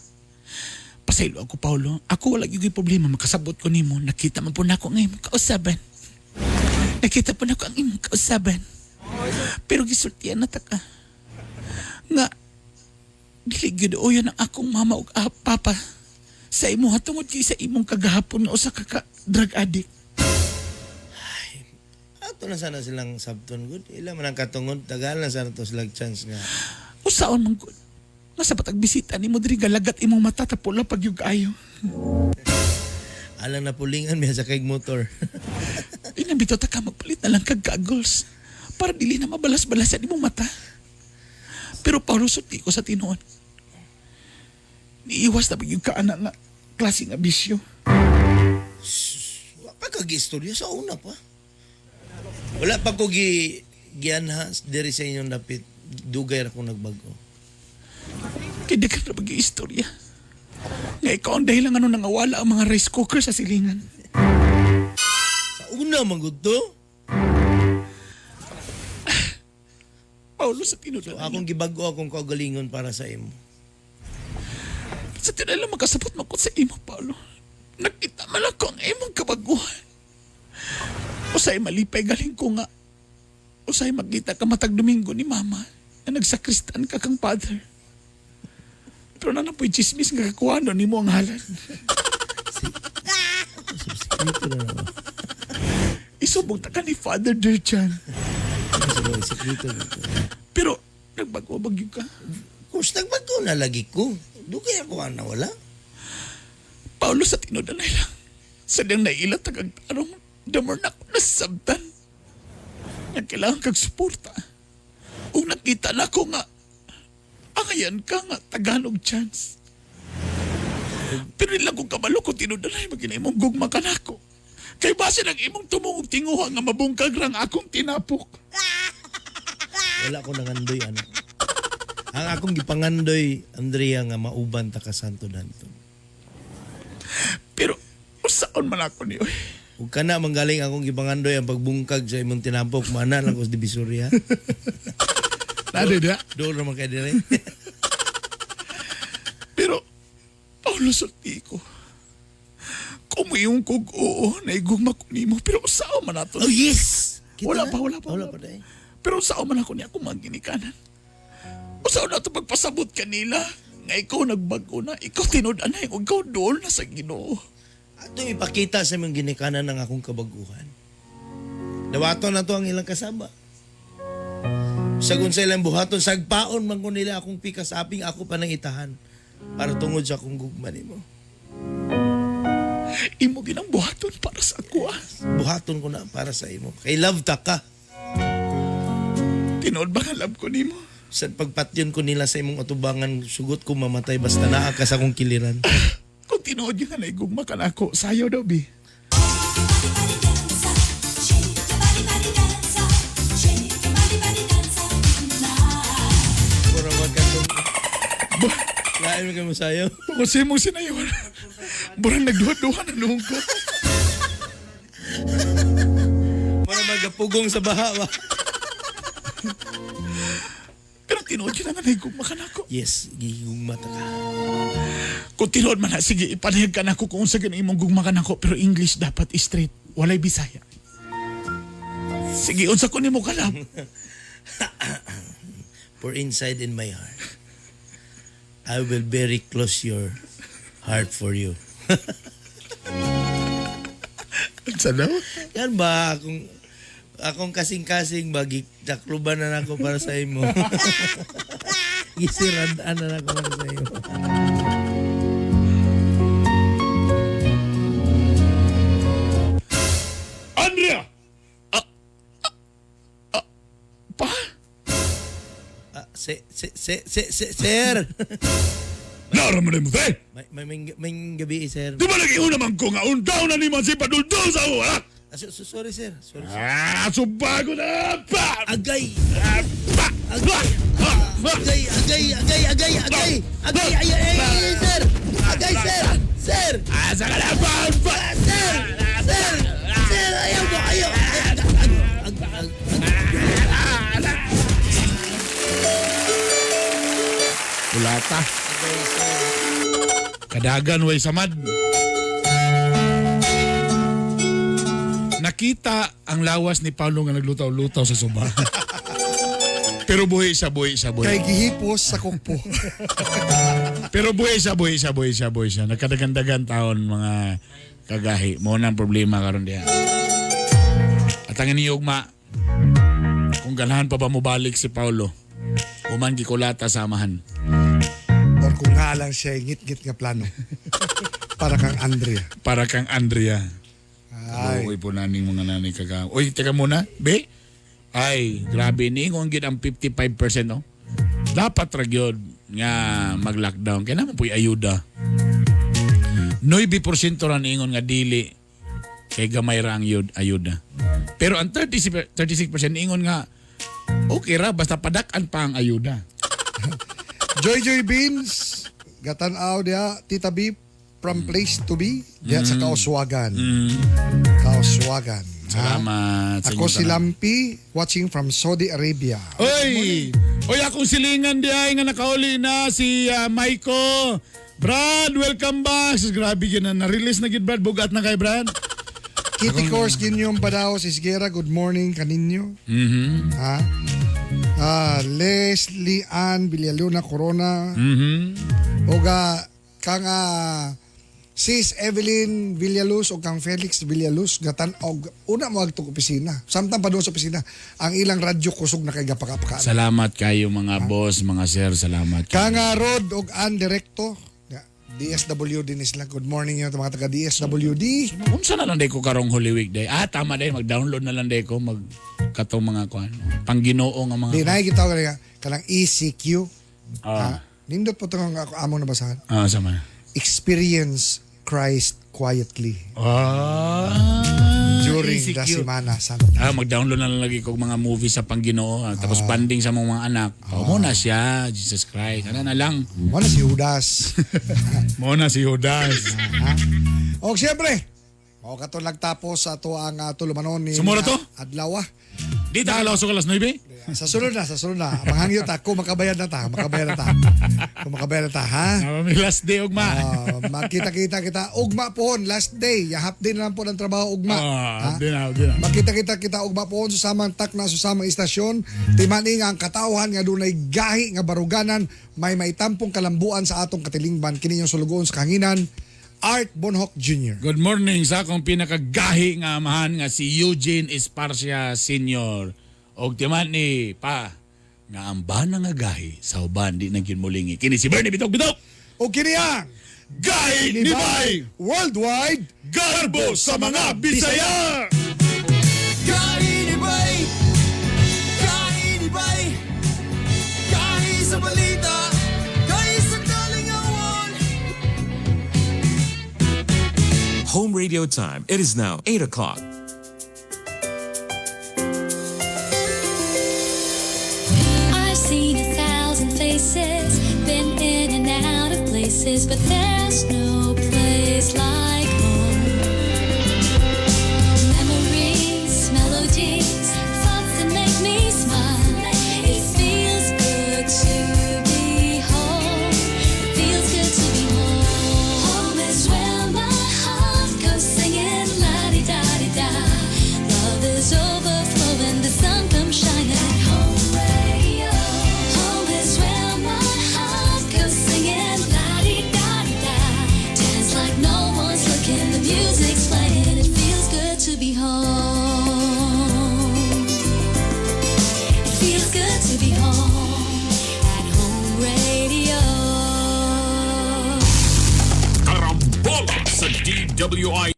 Pasaylo ako, Paulo. Ako wala gyud problema, makasabot ko nimo. Nakita man po nako nga imong kausaban. Nakita po nako ang imong kausaban. Pero gisultian na ta ka. Nga, dili gyud uyon ang akong mama ug papa sa imo tungod kay sa imong kagahapon nga usa ka ka drug addict. Ato na sana silang sabton good. Ila man ang katungod, tagal na sana to silang chance nga. Usaon man gud. Nga sa patag bisita nimo diri galagat imong mata tapula pag yug ayo. Alang na pulingan miya sa kay motor. Inambito ta ka magpalit na lang kag goggles para dili na mabalas-balasan imong mata. Pero Paulo sulti ko sa tinuod. Niiwas na gyud ka ana nga klase nga bisyo. Wa pa ka gi-istorya sa una pa. Wala pa ko gi gianha diri sa inyong dapit. Dugay ra ko nagbago. Kay di ka na mag-iistorya. Nga ikaw ang dahilan ano nangawala ang mga rice cooker sa silingan. Sa una man gud to. Paulo sa tinuod. So, akong gibago akong kaugalingon para sa imo. Sa tinuod lang makasabot man ko sa imo, Paulo. Nakita man ako ang imong kabaguhan. Usay malipay galing ko nga. Usay magkita ka matag Domingo ni Mama na nagsakristan ka kang father. Pero na napoy chismis nga kakuha nimo ang halal. Isubong ta ka ni Father Dirchan. Pero nagbago bagyo ka. Of course, nagbago na lagi ko. Dugay ako ang nawala. Paulo sa tinuod na lang. Sa diyang naila tagag tarong, the more na ako nasabtan. Nga kailangan kag suporta. Ug nakita na ko nga, angayan ka nga taganog chance. Pero nilang kong kabalo kung tinuod na lang, magina imong gugma ka nako. Kay base ng imong tumungog tinguha nga mabungkag rang akong tinapok. Wala ko nangandoy ano. Ang akong gipangandoy, Andrea, nga mauban ta ka Santo Danto. Pero usaon man ako niyo. Ug kana manggaling akong gipangandoy ang pagbungkag sa imong tinapok, mana lang ko sa Divisoria. Nade dia. Doon naman kay dire. Pero Paulo sulti ko. Kumuyong kog oo, naigugma ko nimo pero usaon man ato. Oh yes. Kita Wala na. pa, wala pa. Wala pa day. Pero usaon man ako niya akong mga ginikanan. Usaon na ito pagpasabot kanila. Nga ikaw nagbago na, ikaw tinud-anay, ug ikaw dool na sa Ginoo. Atong ipakita sa imong ginikanan ang akong kabaguhan. Dawaton na to ang ilang kasaba. Sagun sa ilang buhaton, sagpaon man ko nila akong pikas aping ako pa nang itahan para tungod sa akong gugma nimo. Imo ginang buhaton para sa ako ah. Buhaton ko na para sa imo. Kay love ta ka. Tinuod ba nga love ko nimo? Sa pagpatyon ko nila sa imong atubangan, sugot ko mamatay basta naa ka sa akong kiliran. Kung tinuod yun nga naigugma ka na ako, sayaw daw bi. Pura magkatong. Lain mo kayo sayo. Tungkol sa imong sinayawan. Burang nagduha-duha na noong ko. Mura magapugong sa baha ba. Pero Tinuod yun nga nahigugma ka nako. Yes, gigugma ta ka. Kung tinuod man na, sige, ipanayag ka nako kung unsa gani imong gugma ka nako, pero English dapat straight, walay Bisaya. Sige, unsa ko nimo ka-love? For inside in my heart, I will very close your heart for you. Unsa daw? Yan ba, akong akong kasing-kasing ba, takluban na nako para sa imo. Gisiradaan na nako para sa imo. Andrea! Pa? Ah, se, se, se, se, se, sir! Nara man mo, te! May gabi, sir. Di ba nag-iuna man ko nga undaw na ni man si Paduldul sa ako, ha? Ah, so, sorry, sir. Sorry, sir. Ah, subago na! Pa! Agay! Ah, pa! Agay! Agay! Agay! Agay! Agay! Agay! Agay! Ay, ay, ay, sir! Agay, sir! Sir! Asa ka na ba? Pa! Sir! Sir! Sir! Ayaw mo! Ayaw! Ag, ag, ag, ag, ag. Kulata. Agay, sir. Kadagan way samad. Nakita ang lawas ni Paulo nga naglutaw-lutaw sa suba. Pero buhi siya, buhi siya, buhi. Kay gihipos sa kukpo. Pero buhi siya, buhi siya, buhi siya, buhi siya. Nagkadagandagan taon mga kagahi. Mao na ang problema karon diha. At ang ugma, kung ganahan pa ba mobalik si Paulo, human gikulata sa amahan. Or kung nga lang siya ngit-ngit nga plano. Para kang Andrea. Para kang Andrea. Ay. Uy po naning mga nanay kaga. Uy, teka muna, be. Ay, grabe ni ingon gid ang 55%, no. Dapat ra gyud nga mag-lockdown kay naman po'y ayuda. 9% ra niingon nga dili kay gamay ra ang ayuda. Pero ang 36% niingon nga okay ra basta padak-an pa ang ayuda. Joy Joy Beans, gatanaw diha, Tita B, from place to be, diha sa Kauswagan. Kauswagan. Ha? Salamat sa Ako inyong si tanan. Lampi, watching from Saudi Arabia. Oy! Oy, akong silingan di ay nga nakauli na si Maiko. Brad, welcome back. Sus, grabe yun na. Na-release na gid Brad. Bugat na kay Brad. Kitty Course, Ginyong Badaos, Isgera, good morning kaninyo. Ha? Ah, Leslie Ann Villaluna Corona. Oga kang Sis Evelyn Villaluz o kang Felix Villaluz gatan og una mo agtong opisina. Samtang pa doon sa opisina, ang ilang radyo kusog na kay gapakapaka. Salamat kayo mga boss, mga sir. Salamat. Kang Rod og Ann Direkto, DSWD ni sila. Good morning yun mga taga DSWD. Unsa na lang day ko karong Holy Week day? Ah, tama day. Mag-download na lang day ko. Mag katong mga kuan. Pangginoo nga mga. Di na gitawag nga kanang ECQ. Ah, Nindot po itong ako among nabasahan. ah sama. Experience Christ quietly during the ECQ. Semana Santa. Ah, mag-download na lang lagi kog mga movies sa Pangginoo. Tapos banding sa mga anak. Oh, mo na siya, Jesus Christ. Ano na lang. Mo na si Judas. Mo na si Judas. Ha? O siyempre, mao kato nagtapos sa ato ang tulumanon ni Sumura to? Adlaw. Di ta kalaw sa alas 9? Sa sunod na, sa sunod na. Manghangyo ta, kung makabayad na ta, makabayad na ta. Kung makabayad na ta, ha? May last day ugma. Ah, makita-kita kita ugma pohon last day. Ya half day na lang po ng trabaho ugma. Ah, Ha? di na, di na. Makita-kita kita ugma pohon sa samang takna sa samang istasyon. Timani nga ang katawhan nga dunay gahi nga baruganan may maitampong kalambuan sa atong katilingban kini yung sulugoon sa kahanginan. Art Bonhoc Jr. Good morning sa akong pinakagahi nga amahan nga si Eugene Esparcia Sr. Og timan ni pa nga ang bana nga gahi sa uban di na gyud mulingi. Kini si Bernie Bitok Bitok. O kini ang Gahi ni Bay Worldwide Garbo sa mga Bisaya. Gahi ni Bay, gahi ni Bay, gahi sa balita, gahi sa kalingawan. Home radio time. It is now 8 o'clock. I've seen 1,000 faces, been in and out of places, but there's no place like home. Memories, melodies, thoughts that make me smile. It feels good. DWI.